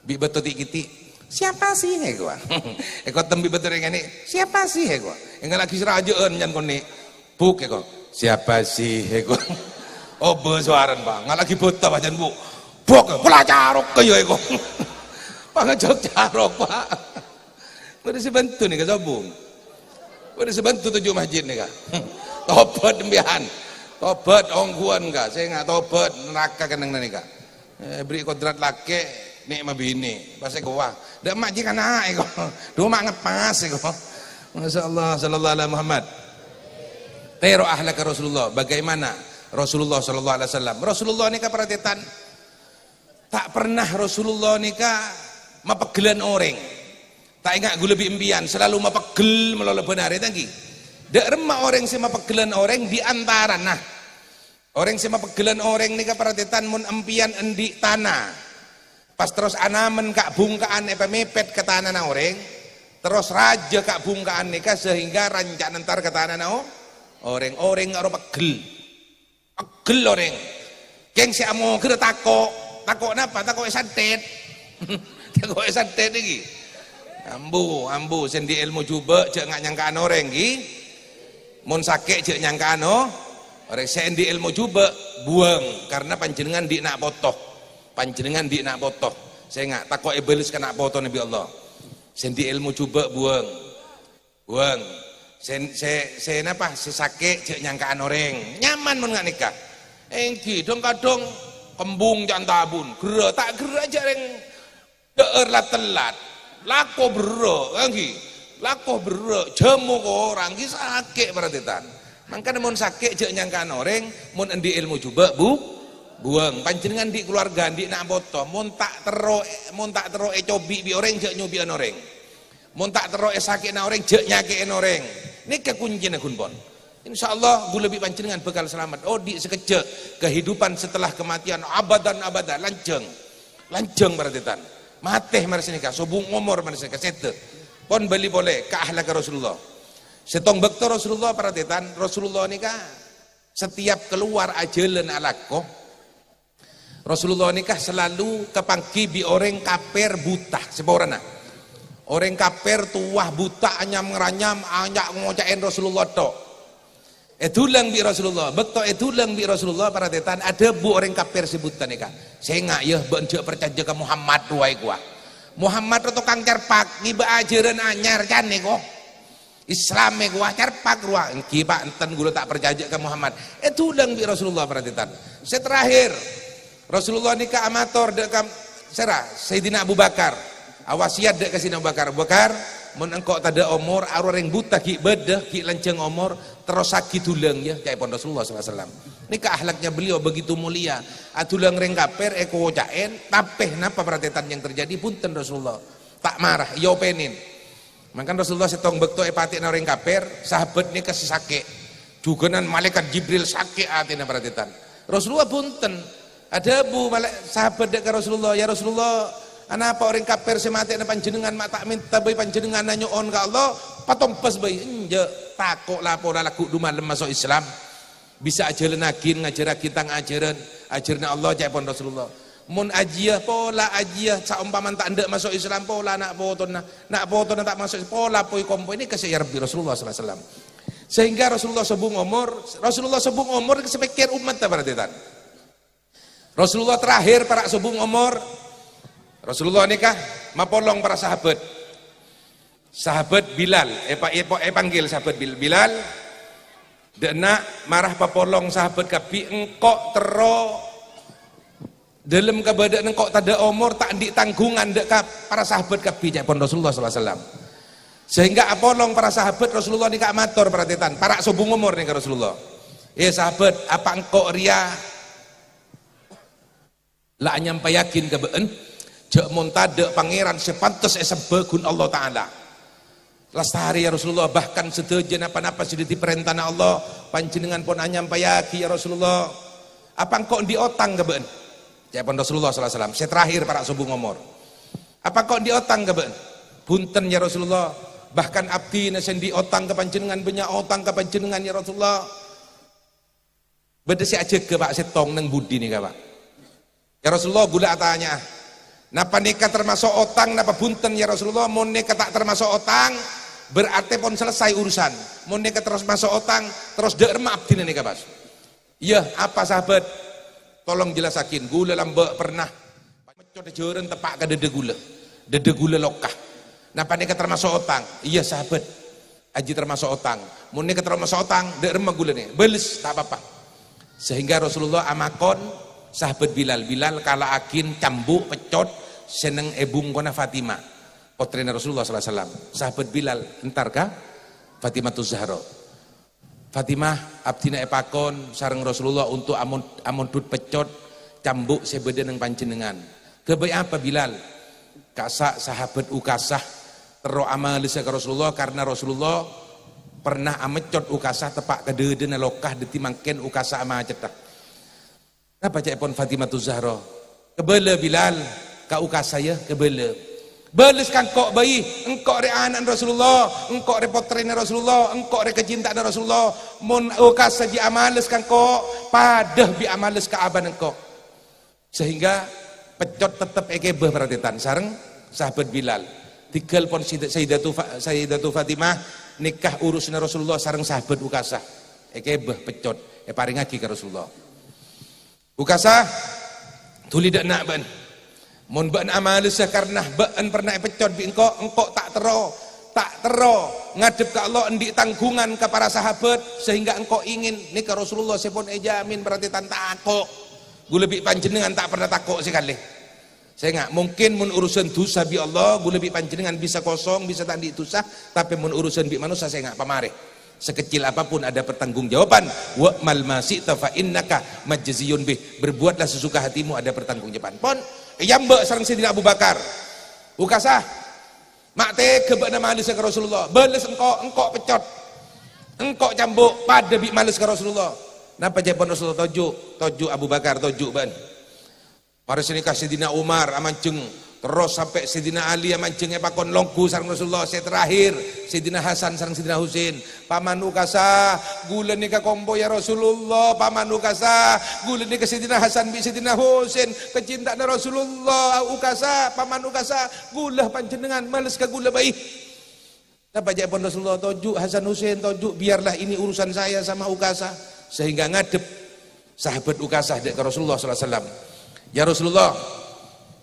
Bi' bâto ghi'-ghi'. "Siapa sih?" èkowa. Èkotem bi' bâto orèng kènè', "Siapa sih?" èkowa. Ènga' laghi sè rajâ'ân nyamana konè'. Buk, èkowa. "Siapa sih?" èkowa. Obâ sowarana, Pak. Nga' laghi bâto, Pak, jân, Bu. Buk, pola carok kèya, èkowa. Pangajhâk carok, Pak. Bâdâ sè Bendhu nèka sobung. Bâdâ sè Bendhu toju' masjid nèka. Tobât sampèyan. Tobât ongghuwân, ka. Sènga' tobât, naraka kennengnganna nèka. Eh, èberri' kodrat lakè', nè' mabinè'. Pas èkowa. Dâ' emma' jiyâ kana' èkowa. Dhu ma' ngeppas èkowa. Masya Allah, sallallahu ala Muhammad. Tèro akhlak Rasulullah. Bagaimana Rasulullah sallallahu alaihi wasallam? Rasulullah nèka parhatian. Ta' pernah Rasulullah nèka mapegghellân orèng. Ta' enga' ghulâ bi' empèyan, salalu mapeggel malolo bân arè, ta' ghi. Dâ' remma orèng sè mapegghellân orèng di antarana. Orèng sè mapegghellân orèng nèka parhatian mon empèyan andi' tana. Pas terros anamen ka'-bhungka'an èpamèpèt ka tanana orèng, terros rajâ ka'-bhungka'an nèka sehingga rancana entar ka tanana o-, orèng. Orèng aro peggel. Peggel orèng. Kèng sè amoghâr tako'. Tako' napa? Tako' èsantet. Tako' èsantet iki. Ambu, ambu, sè andi' èlmo jhubâ' jhâ' nga-, nyangka'an orèng, ghi. Mon sakè' jhâ' nyangka'an o-, orèng. Sè andi' èlmo jhubâ', buwâng, karna panjhennengngan andi' na' poto. Panjhennengngan andi' na' poto. Sènga', tako' èbâles ka na' potona bi' Allah. Sè andi' èlmo jhubâ', buwâng. Buwâng. Sè, sè, sè napa? Sè sakè' jhâ' nyangka'an orèng. Nyaman mon nga' nèka. Èngghi, dhâng-kadhâng kembung ca' antabun. Gherrâ, ta' gherrâ jhâ' rèng dhâ'âr la tellat. Lako berrâ', èngghi. Lako berrâ', jhâmo korang, ghi sakè' parhatian. Mangkana mon sakè' jhâ' nyangka'an orèng, mon andi' èlmo jhubâ', bu-, buwâng. Panjhennengngan andi' kalowarga, andi' na' poto, mon ta' terro, mon ta' terro ècobi' bi' orèng, jhâ' nyobi'ân orèng. Mon ta' terro èsakè'na orèng, jhâ' nyakè'è orèng. Nèka kuncina ghun pon. Insyaallah, ghulâ bi' panjhennengngan bhâkal salamet. Odi' sakejjhâ', kehidupan setelah kematian abadan abada, lanjhâng. Lanjhâng parhatian. Matè marè sanèka, sobung omor marè sanèka, sèdhâ. Pon bâli polè ka akhlak Rasulullah. Sèttong bâkto Rasulullah parhatian, Rasulullah nèka setiap keluar ajhâlân alako, Rasulullah nèka salalu kapangghi bi' orèng kapèr buta saporana. Orèng kapèr towa buta anyam-ngaranyam, anya' ngoca'è Rasulullah tho'. Èdulang bi' Rasulullah. Bâkto èdulang bi' Rasulullah, parhatian, adhâbu orèng kapèr sè buta nèka, "Sènga', yâ, bâ'na jhâ' parcajâ ka Muhammad rowa èkowa. Muhammad rowa tokang carpak, ngibâ ajhârân anyar, can èkowa." Islam èkowa carpak rowa. "Èngghi, Pak, enten ghulâ ta' parcajâ ka Muhammad." Èdulang bi' Rasulullah, parhatian. Sè terakhir, Rasulullah nèka amator dâ' ka, Sèra, Sayyidina Abu Bakar. Awasiyat dâ' ka Sayyidina Abu Bakar, "Abu Bakar, mon engko' tadâ' omor, arowa rèng buta ghi' bâdâ, ghi' lanjhâng omor, terrossaghi dhulâng, yâ," ca'èpon Rasulullah sallallahu alaihi wasallam. Nèka akhlaknya beliau begitu mulia. Adhulâng rèng kafir èkoca'è, tapè napa parhatian yang terjadi? Bhunten Rasulullah. Ta' mara, èopènè. Mangkana Rasulullah sèttong bâkto èpatè'ana orèng kafir, sahabat nèka sè sakè'. Jhughânan Malaèkat Jibril sakè' atèna parhatian. Rasulullah bhunten. Adhâbu mala-, sahabat dâ' ka Rasulullah, "Ya Rasulullah, anapa orèng kafir sè matè'ana panjhennengngan ma' ta' mènta bhâi panjhennengngan nyo'on ka Allah, patombhâs bhâi?" "Enjâ', tako' la pola lagghu' dhu malem maso' Islam." Bisa ajhâlânnaghi, ngajhârraghi tang ajhârân, ajhârânna Allah, ca'èpon Rasulullah. Mon ajiyâ, pola ajiyâ, saompamana ta' endâ' maso' Islam, pola na' potona, na' potona ta' maso' pola poi-kompoi, nèka sè èarepè Rasulullah sallallahu alaihi wasallam. Sehingga Rasulullah sobung omor, Rasulullah sobung omor nèka sè pèkkèr ommatta, parhatian. Rasulullah terakhir para' sobung omor, Rasulullah nèka mapolong para sahabat. Sahabat Bilal, èpa-, èpa-, èpanggil sahabat Bil-, Bilal, "Dâ' enna' mara papolong sahabat kabbhi, engko' terro dâlem kabâdâ'ân engko' tadâ' omor, ta' andi' tangghungan dâ' ka para sahabat kabbhi," ca'èpon Rasulullah sallallahu alaihi wasallam. Sehingga apolong para sahabat, Rasulullah nèka mator, parhatian, para' sobung omor nèka Rasulullah. "Eh, sahabat, apa engko' rèya la anyampayaghin ka bâ'en, jâ' mon tadâ' pangèran sè pantes èsembâ ghun Allah Ta'ala. Lastarè, ya Rasulullah, bahkan sadhâjâ napa-napa sè dhâddhi parèntana Allah, panjhennengngan pon anyampayaghi, ya Rasulullah. Apa engko' andi' otang ka bâ'en?" Ca'èpon Rasulullah sallallahu alaihi wasallam, sè terakhir para' sobung omor. "Apa engko' andi' otang ka bâ'en?" "Bhunten, ya Rasulullah. Bahkan abdhina sè andi' otang ka panjhennengngan, bânnya' otang ka panjhennengngan, ya Rasulullah." Bâdâ sè ajâgâ, Pa', sèttong neng budi nèka, Pa'. "Ya Rasulullah, ghulâ atanya'a, napa nèka termaso' otang napa bhunten, ya Rasulullah? Mon nèka ta' termaso' otang, berarti pon selesai urusan. Mon nèka termaso' otang, terros dâ' remma abdhina nèka, pas." "Iyâ, apa, sahabat? Tolong jellassaghin. Ghulâ lambâ' pernah meccot jhârân teppa' ka dâdâ ghulâ. Dâdâ ghulâ loka. Napa nèka termaso' otang?" "Iyâ, sahabat. Ajiyâ termaso' otang." "Mon nèka termaso' otang, dâ' remma ghulâ nè. Bâles, ta' apa-apa." Sehingga Rasulullah amakon sahabat Bilal, "Bilal, kala'aghin cambu' peccot sè neng è bungkona Fatimah, pottrèna Rasulullah sallallahu alaihi wasallam." Sahabat Bilal entar ka Fatimatuz Zahra. "Fatimah, abdhina èpakon sareng Rasulullah onto' amon-, amondhut peccot cambu' sè bâdâ neng panjhennengngan." "Ghâbây apa, Bilal?" "Kassa' sahabat Ukasah terro amalessa ka Rasulullah karena Rasulullah pernah ameccot Ukasah teppa' ka dâdâna loka, dhâddhi mangkèn Ukasah amacetta." "Napa ca'èpon Fatimatuz Zahra?" "Kabâlâ, Bilal, ka Ukasah, yâ, kabâlâ. Bâles ka engko' bhâi, engko' rè ana'na Rasulullah, engko' rè pottrèna Rasulullah, engko' rè kacinta'anna Rasulullah. Mon Ukasah jiyâ amales ka engko', padâ bi' amales ka abâna engko'." Sehingga peccot tettep èkèbâ, parhatian, sareng sahabat Bilal. Dhingghâl pon Sida-, Sayyidatu Fa-, Sayyidatu Fatimah nèka urusanna Rasulullah sareng sahabat Ukasah. Èkèbâ peccot, èparèngaghi ka Rasulullah. "Ukasah, dhuli dâ' enna' bâ'en. Mon bâ'en amalessa karna bâ'en pernah èpeccot bi' engko', engko' ta' terro, ta' terro ngadhep ka Allah andi' tangghungan ka para sahabat, sehingga engko' ingin nèka Rasulullah sè pon èjamin, berarti tan tako'. Ghulâ bi' panjhennengngan ta' pernah tako' sakalè. Sènga', mungkin mon urusan dhusa bi' Allah, ghulâ bi' panjhennengngan bisa kosong, bisa ta' andi' dhusa, tapè mon urusan bi' manossa, sènga', pamarè. Sekecil apapun ada pertanggungjawaban. Wa'mal ma syi'ta fa innaka majziyun bih. Berbuatlah sesuka hatimu, ada pertanggungjawaban." Pon èyambâ' sareng Sayyidina Abu Bakar. "Ukasah, ma' tega bâ'na malessa ka Rasulullah. Bâles engko', engko' peccot. Engko' cambu', padâ bi' males ka Rasulullah." Napa ca'èpon Rasulullah? "Toju', toju' Abu Bakar, toju' bâ'en." Marè sanèka Sayyidina Umar amanjheng, terros sampè' Sayyidina Ali amanjheng èpakon longghu sareng Rasulullah. Sè terakhir, Sayyidina Hasan sareng Sayyidina Husain. "Paman Ukasah, ghulâ nèka kompo, ya Rasulullah. Paman Ukasah, ghulâ nèka Sayyidina Hasan bi' Sayyidina Husain, kacinta'anna Rasulullah. Ukasah, Paman Ukasah, ghulâ panjhennengngan, males ka ghulâ bhâi." Napa ca'èpon Rasulullah? "Toju' Hasan Husain, toju', biarlah ini urusan saya sama Ukasah." Sehingga ngadhep sahabat Ukasah dâ' ka Rasulullah sallallahu alaihi wasallam. "Ya Rasulullah,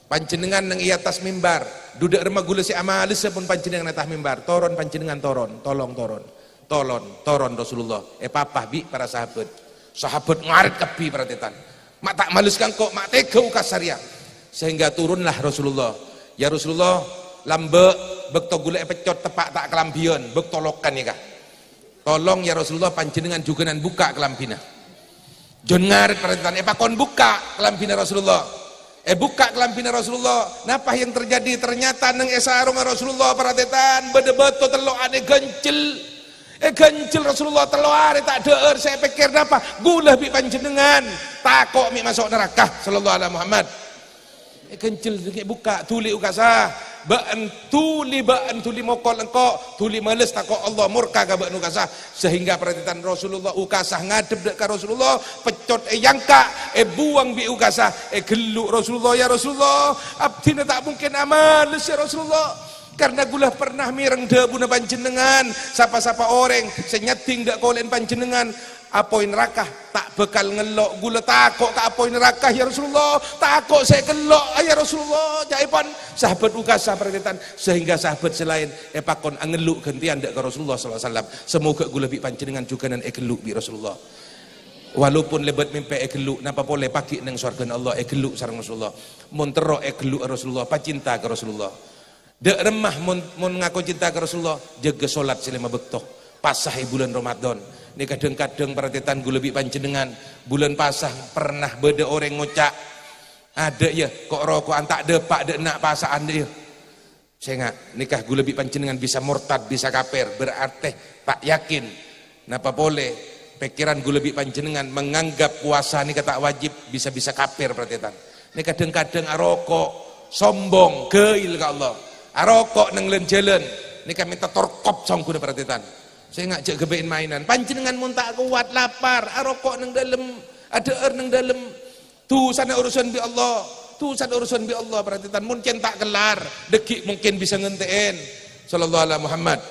panjhennengngan neng è attas mimbar. Dhu dâ' remma ghulâ sè amalessa pon panjhennengngan è attas mimbar. Toron panjhennengngan, toron. Tolong toron. Tolong, toron Rasulullah." Èpapa bi' para sahabat. Sahabat ngarèt kabbhi, parhatian. "Ma' ta' males ka engko', ma' tega Ukasah rèya." Sehingga turunlah Rasulullah. "Ya Rasulullah, lambâ' bâkto ghulâ èpeccot teppa' ta' kalambhiyân, bâkto lokan nèka. Tolong ya Rasulullah, panjhennengngan jhughânan bukka' kalambhina." Jhân ngarep, parhatikan, èpakon bukka' kalambhina Rasulullah. Èbukka' kalambhina Rasulullah. Napa yang terjadi? Ternyata neng è sarongnga Rasulullah, parhatikan, bâdâ bâto tello' arè ghânjel. Èghânjel Rasulullah tello' arè ta' dhâ'âr, sè èpèkkèr napa? Ghulâ bi' panjhennengngan tako' mè' maso' naraka, sallallahu ala Muhammad. Èghânjel, èbukka', dhuli Ukasah. Bâ'en dhuli, bâ'en dhuli mokol engko', dhuli males tako' Allah morka ka bâ'en Ukasah. Sehingga parhatikan Rasulullah, Ukasah ngadhep dâ' ka Rasulullah, peccot èyangka', èbuwâng bi' Ukasah, èghellu' Rasulullah, "Ya Rasulullah, abdhina ta' mungkin amales, ya Rasulullah. Karena ghulâ pernah mèreng dhâbuna panjhennengngan, sapa-sapa orèng sè nyeddhing dâ' kolè'en panjhennengngan, apoy naraka ta' bhâkal ngello'. Ghulâ tako' ka apoy naraka, ya Rasulullah. Tako' sè èkello', ya Rasulullah." Ca'èpon sahabat Ukasah, parhatikan, sehingga sahabat sè laèn èpakon angellu' ghântèyan dâ' ka Rasulullah sallallahu alaihi wasallam. "Semoga ghulâ bi' panjhennengngan jhughânan èghellu' bi' Rasulullah." Walaupun lèbât mèmpè èghellu', napa polè paghi' neng sowarghâna Allah èghellu' sareng Rasulullah. Mon terro èghellu' Rasulullah, pacinta ka Rasulullah. Dâ' remma mon, mon ngako cinta ka Rasulullah, jâgâ solat sè lèma bâkto. Pasa è bulân Ramadan. Nèka dhâng-kadhâng parhatikan ghulâ bi' panjhennengngan, bulân pasa pernah bâdâ orèng ngoca', "Adâ', yâ, ko'-roko'an ta' dâpa' dâ' enna' pasa'an, dâ', yâ." Sènga', nèka ghulâ bi' panjhennengngan bisa mortad, bisa kafir, berarti ta' yakin. Napa polè, pèkkèran ghulâ bi' panjhennengngan menganggap puasa nèka ta' wajib, bisa-bisa kafir, parhatikan. Nèka dhâng-kadhâng aroko', sombong, ghail ka Allah. Aroko' neng lân-jhâlân, nèka mènta torkop songghuna, parhatikan. Sènga' jâ' ghâbây maènan. Panjhennengngan mon ta' kowat, lapar, aroko' neng dâlem, adhâ'âr neng dâlem. Dusana urusan bi' Allah, dusana urusan bi' Allah, parhatikan. Mon cènta kellar, dâggi' mungkin bisa ngentè'èn. Sallallahu ala Muhammad.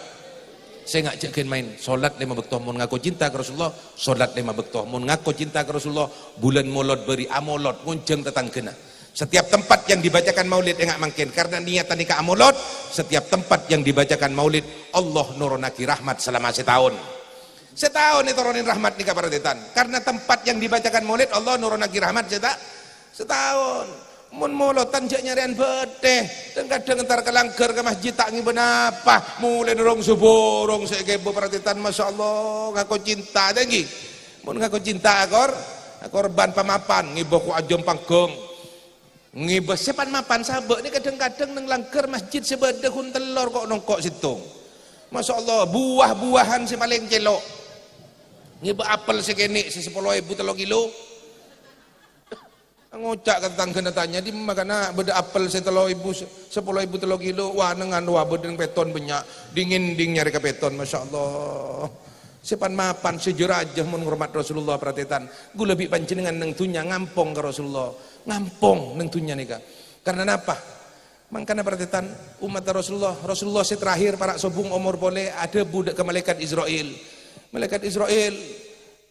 Sènga' jâ' ghân maèn. Solat lèma bâkto, mon ngako cinta ka Rasulullah, solat lèma bâkto. Mon ngako cinta ka Rasulullah, bulân Molod bâri' amolod, ngonjhâng tatangghâna. Setiap tempat yang dibacakan maulid, enga' mangkèn, karena niatan nèka amolod, setiap tempat yang dibacakan maulid, Allah nurunaghi rahmat selama sètaon. Sètaon ètoronè rahmat nèka, parhatikan. Karena tempat yang dibacakan maulid, Allah nurunaghi rahmat sèta-, sètaon. Mon molodan jâ' nyarèyan bâdâ. Dhâng-kadhâng entar ka langghâr, ka masjid, ta' ngibâ napa. Molaè rong sobhârâng sè èghibâ, parhatikan, masya Allah, ngako cinta, ta' ènggi. Mon ngako cinta, akor, akorban pamapan, ngibâ ko' ajâm pangghâng. Ngibâ sè pan-mapan sabâ' nèka dhâng-kadhâng neng langghâr masjid sè bâdâ ghun tellor ko' nongko' sèttong. Masya Allah, buwah-buwâhan sè palèng cèlo'. Ngibâ apel sè kènè' sè sapolo èbu tello kilo. Ngoca' ka tatangghâna, tanya, "Dimma kana' bâdâ apel sè tello èbu, sè sapolo èbu tello kilo?" "Wah, neng anu, wah, bâdâ neng pèton bânnya'." Dingin-dingin nyarè ka pèton, masya Allah. Sè pan-mapan, sè jâ-rajâ mon ngormat Rasulullah, parhatikan. Ghulâ bi' panjhennengngan neng dhunnya ngampong ka Rasulullah. Ngampong neng dhunnya nèka. Karena napa? Mangkana parhatikan, ommatta Rasulullah, Rasulullah sè terakhir para' sobung omor polè adhâbu dâ' ka Malaikat Israil. Malaikat Israil,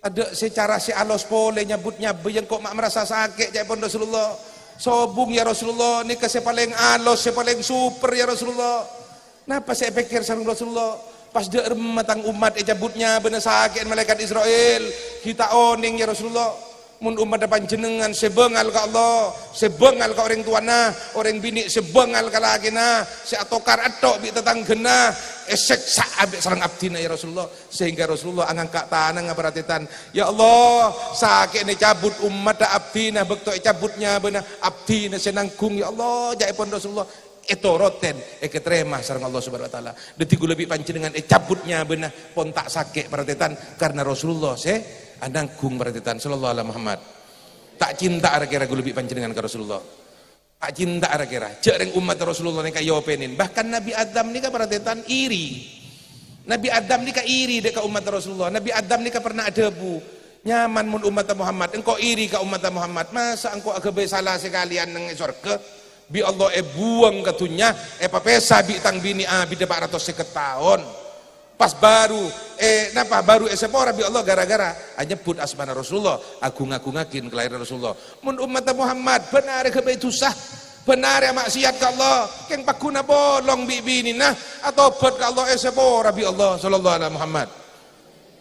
adâ' sè cara sè alos polè nyabut nyabâ, engko' ma' marasa sakè', ca'èpon Rasulullah. Sobung, ya Rasulullah, nèka sè palèng alos, sè palèng super, ya Rasulullah. Napa sè èpèkkèr sareng Rasulullah? Pas dâ' remma tang ommat ècabut nyabâna sakè'na Malaikat Israil, ghi' ta' onèng, ya Rasulullah. Mon ommatta panjhennengngan sè bângal ka Allah, sè bângal ka orèng towana, orèng binè' sè bângal ka lakèna, sè atokar ètto' bi' tatangghâna, èsèksa' abit sareng abdhina, ya Rasulullah. Sehingga Rasulullah angangka' tanangnga, parhatikan, "Ya Allah, sakè'na ècabut ommatta abdhina, bâkto ècabut nyabâna, abdhina sè nangghung, ya Allah." Ca'èpon Rasulullah, ètorotèn, èkatarèma sareng Allah Subhanahu wa Ta'ala. Dhâddhi, ghulâ bi' panjhennengngan ècabut nyabâna pon ta' sakè', parhatikan, karena Rasulullah sè anangghung, parhatikan, sallallahu ala Muhammad. Ta' cinta ra-kèra ghulâ bi' panjhennengngan ka Rasulullah? Ta' cinta ra-kèra? Jâ' rèng ommat Rasulullah nèka èopènèn. Bahkan Nabi Adam nèka, parhatikan, iri. Nabi Adam nèka iri dâ' ka ommat Rasulullah. Nabi Adam nèka pernah adhâbu, "Nyaman mon ommatta Muhammad, engko' iri ka ommatta Muhammad. Masa engko' aghâbây sala sakalèyan neng è sowarghâ?" Bi' Allah èbuwâng ka dhunnya, èpapèsa bi' tang binè' abiddhâ pa' ratos sèket taon. Pas bhuru, eh, napa, bhuru èsapora bi' Allah gara-gara anyebbhut asmana Rasulullah, agung-agungngaghi kalaèran Rasulullah. Mon ommatta Muhammad, bân arè aghâbây dhusa, bân arè amaksiat ka Allah, kèng pagghun apolong bi' binèna, atobhât ka Allah, èsapora bi' Allah, sallallahu ala Muhammad.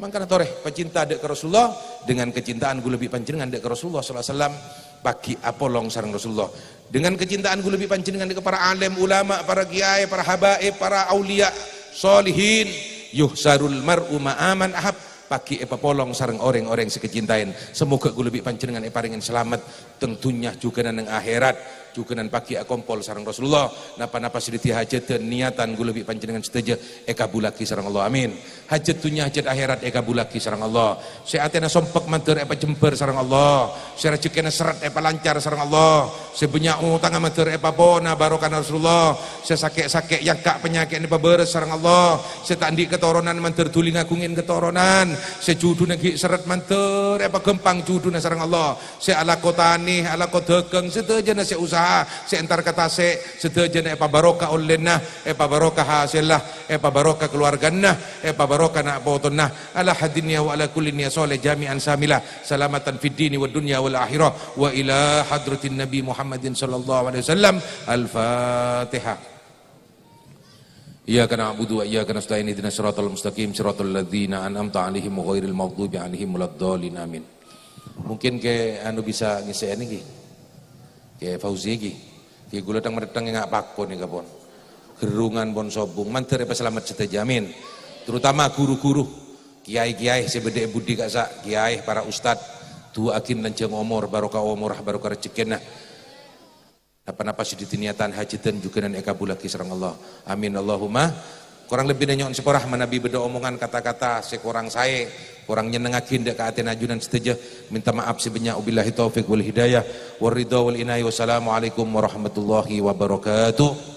Mangkana torè, pacinta dâ' ka Rasulullah, dengan kecintaan ghulâ bi' panjhennengngan dâ' ka Rasulullah sallallahu alaihi wasallam, paghi' apolong sareng Rasulullah. Dengan kecintaan ghulâ bi' panjhennengngan dâ' ka para alim, ulama, para kiai, para habaib, para auliya, solihin, yuhsyarul mar'u ma'a man ahab, paghi' èpapolong sareng orèng-orèng sè èkacintaè. Semoga ghulâ bi' panjhennengngan èparèngè salamet, teng dhunnya jhughân neng akhèrat, jhughân paghi' akompol sareng Rasulullah. Napa-napa sè dhâddhi hajhâddhân niyatan ghulâ bi' panjhennengngan sadhâjâ èkabhullaghi sareng Allah. Amin. Hajhât dhunnya, hajhât akhèrat èkabhullaghi sareng Allah. Sè atèna sompek mandhâr èpajembhâr sareng Allah. Sè rajhekkèna serret èpalancar sareng Allah. Sè bânnya' otangnga mandhâr èpapona barokana Rasulullah. Sè sakè'-sakè' yangka' panyakè'na èpabârâs sareng Allah. Sè ta' andi' katoronan mandhâr dhuli ngaghungè katoronan. Sè judhuna ghi' serret mandhâr èpaghâmpang judhuna sareng Allah. Sè alako tanè, alako dhâghâng, sadhâjâna sè usaha, sè entar ka tasè', sadhâjâna èpabaroka ollèna, èpabaroka hasèlla, èpabaroka kalowarghâna, èpabaroka na' potona. Ala hadzihi wa ala kulli niyah shalih jami'an syamilah. Salamatan fid dini wad dunya wal akhirah. Wa ila hadratin Nabi Muhammadin sallallahu alaihi wasallam. Al-Fatihah. Iyyaka na'budu wa iyyaka nasta'in, ihdinas siratal mustaqim, siratal ladzina an'amta 'alaihim ghairil maghdubi 'alaihim waladdallin. Amin. Mungkin Kè anu bisa ngèssè'è nèka. Kè Fauzi nèka. Kè ghulâ tang-marettang nga' pako nèka pon. Gherrungan pon sobung, mandhâr èpasalamet sadhâjâ. Amin. Terutama guru-guru, kiai-kiai sè bâdâ è budi ka'issa', kiai, para ustad, du'aaghi lanjhâng omor, barokah omor, barokah rajhekkèna. Napa-napa sè dhâddhi niyatan hajhâddhân jhughân èkabhullaghi sareng Allah. Amin, Allahumma. Korang lebbina nyo'on sapora, manabi bâdâ omongan kata-kata sè korang saè, korang nyennengngaghi dâ' ka atèna ajunan sadhâjâ, mènta ma'ap sè bânnya'. Wabillahi taufiq wal hidayah, war ridha wal inayah. Wassalamualaikum warahmatullahi wabarakatuh.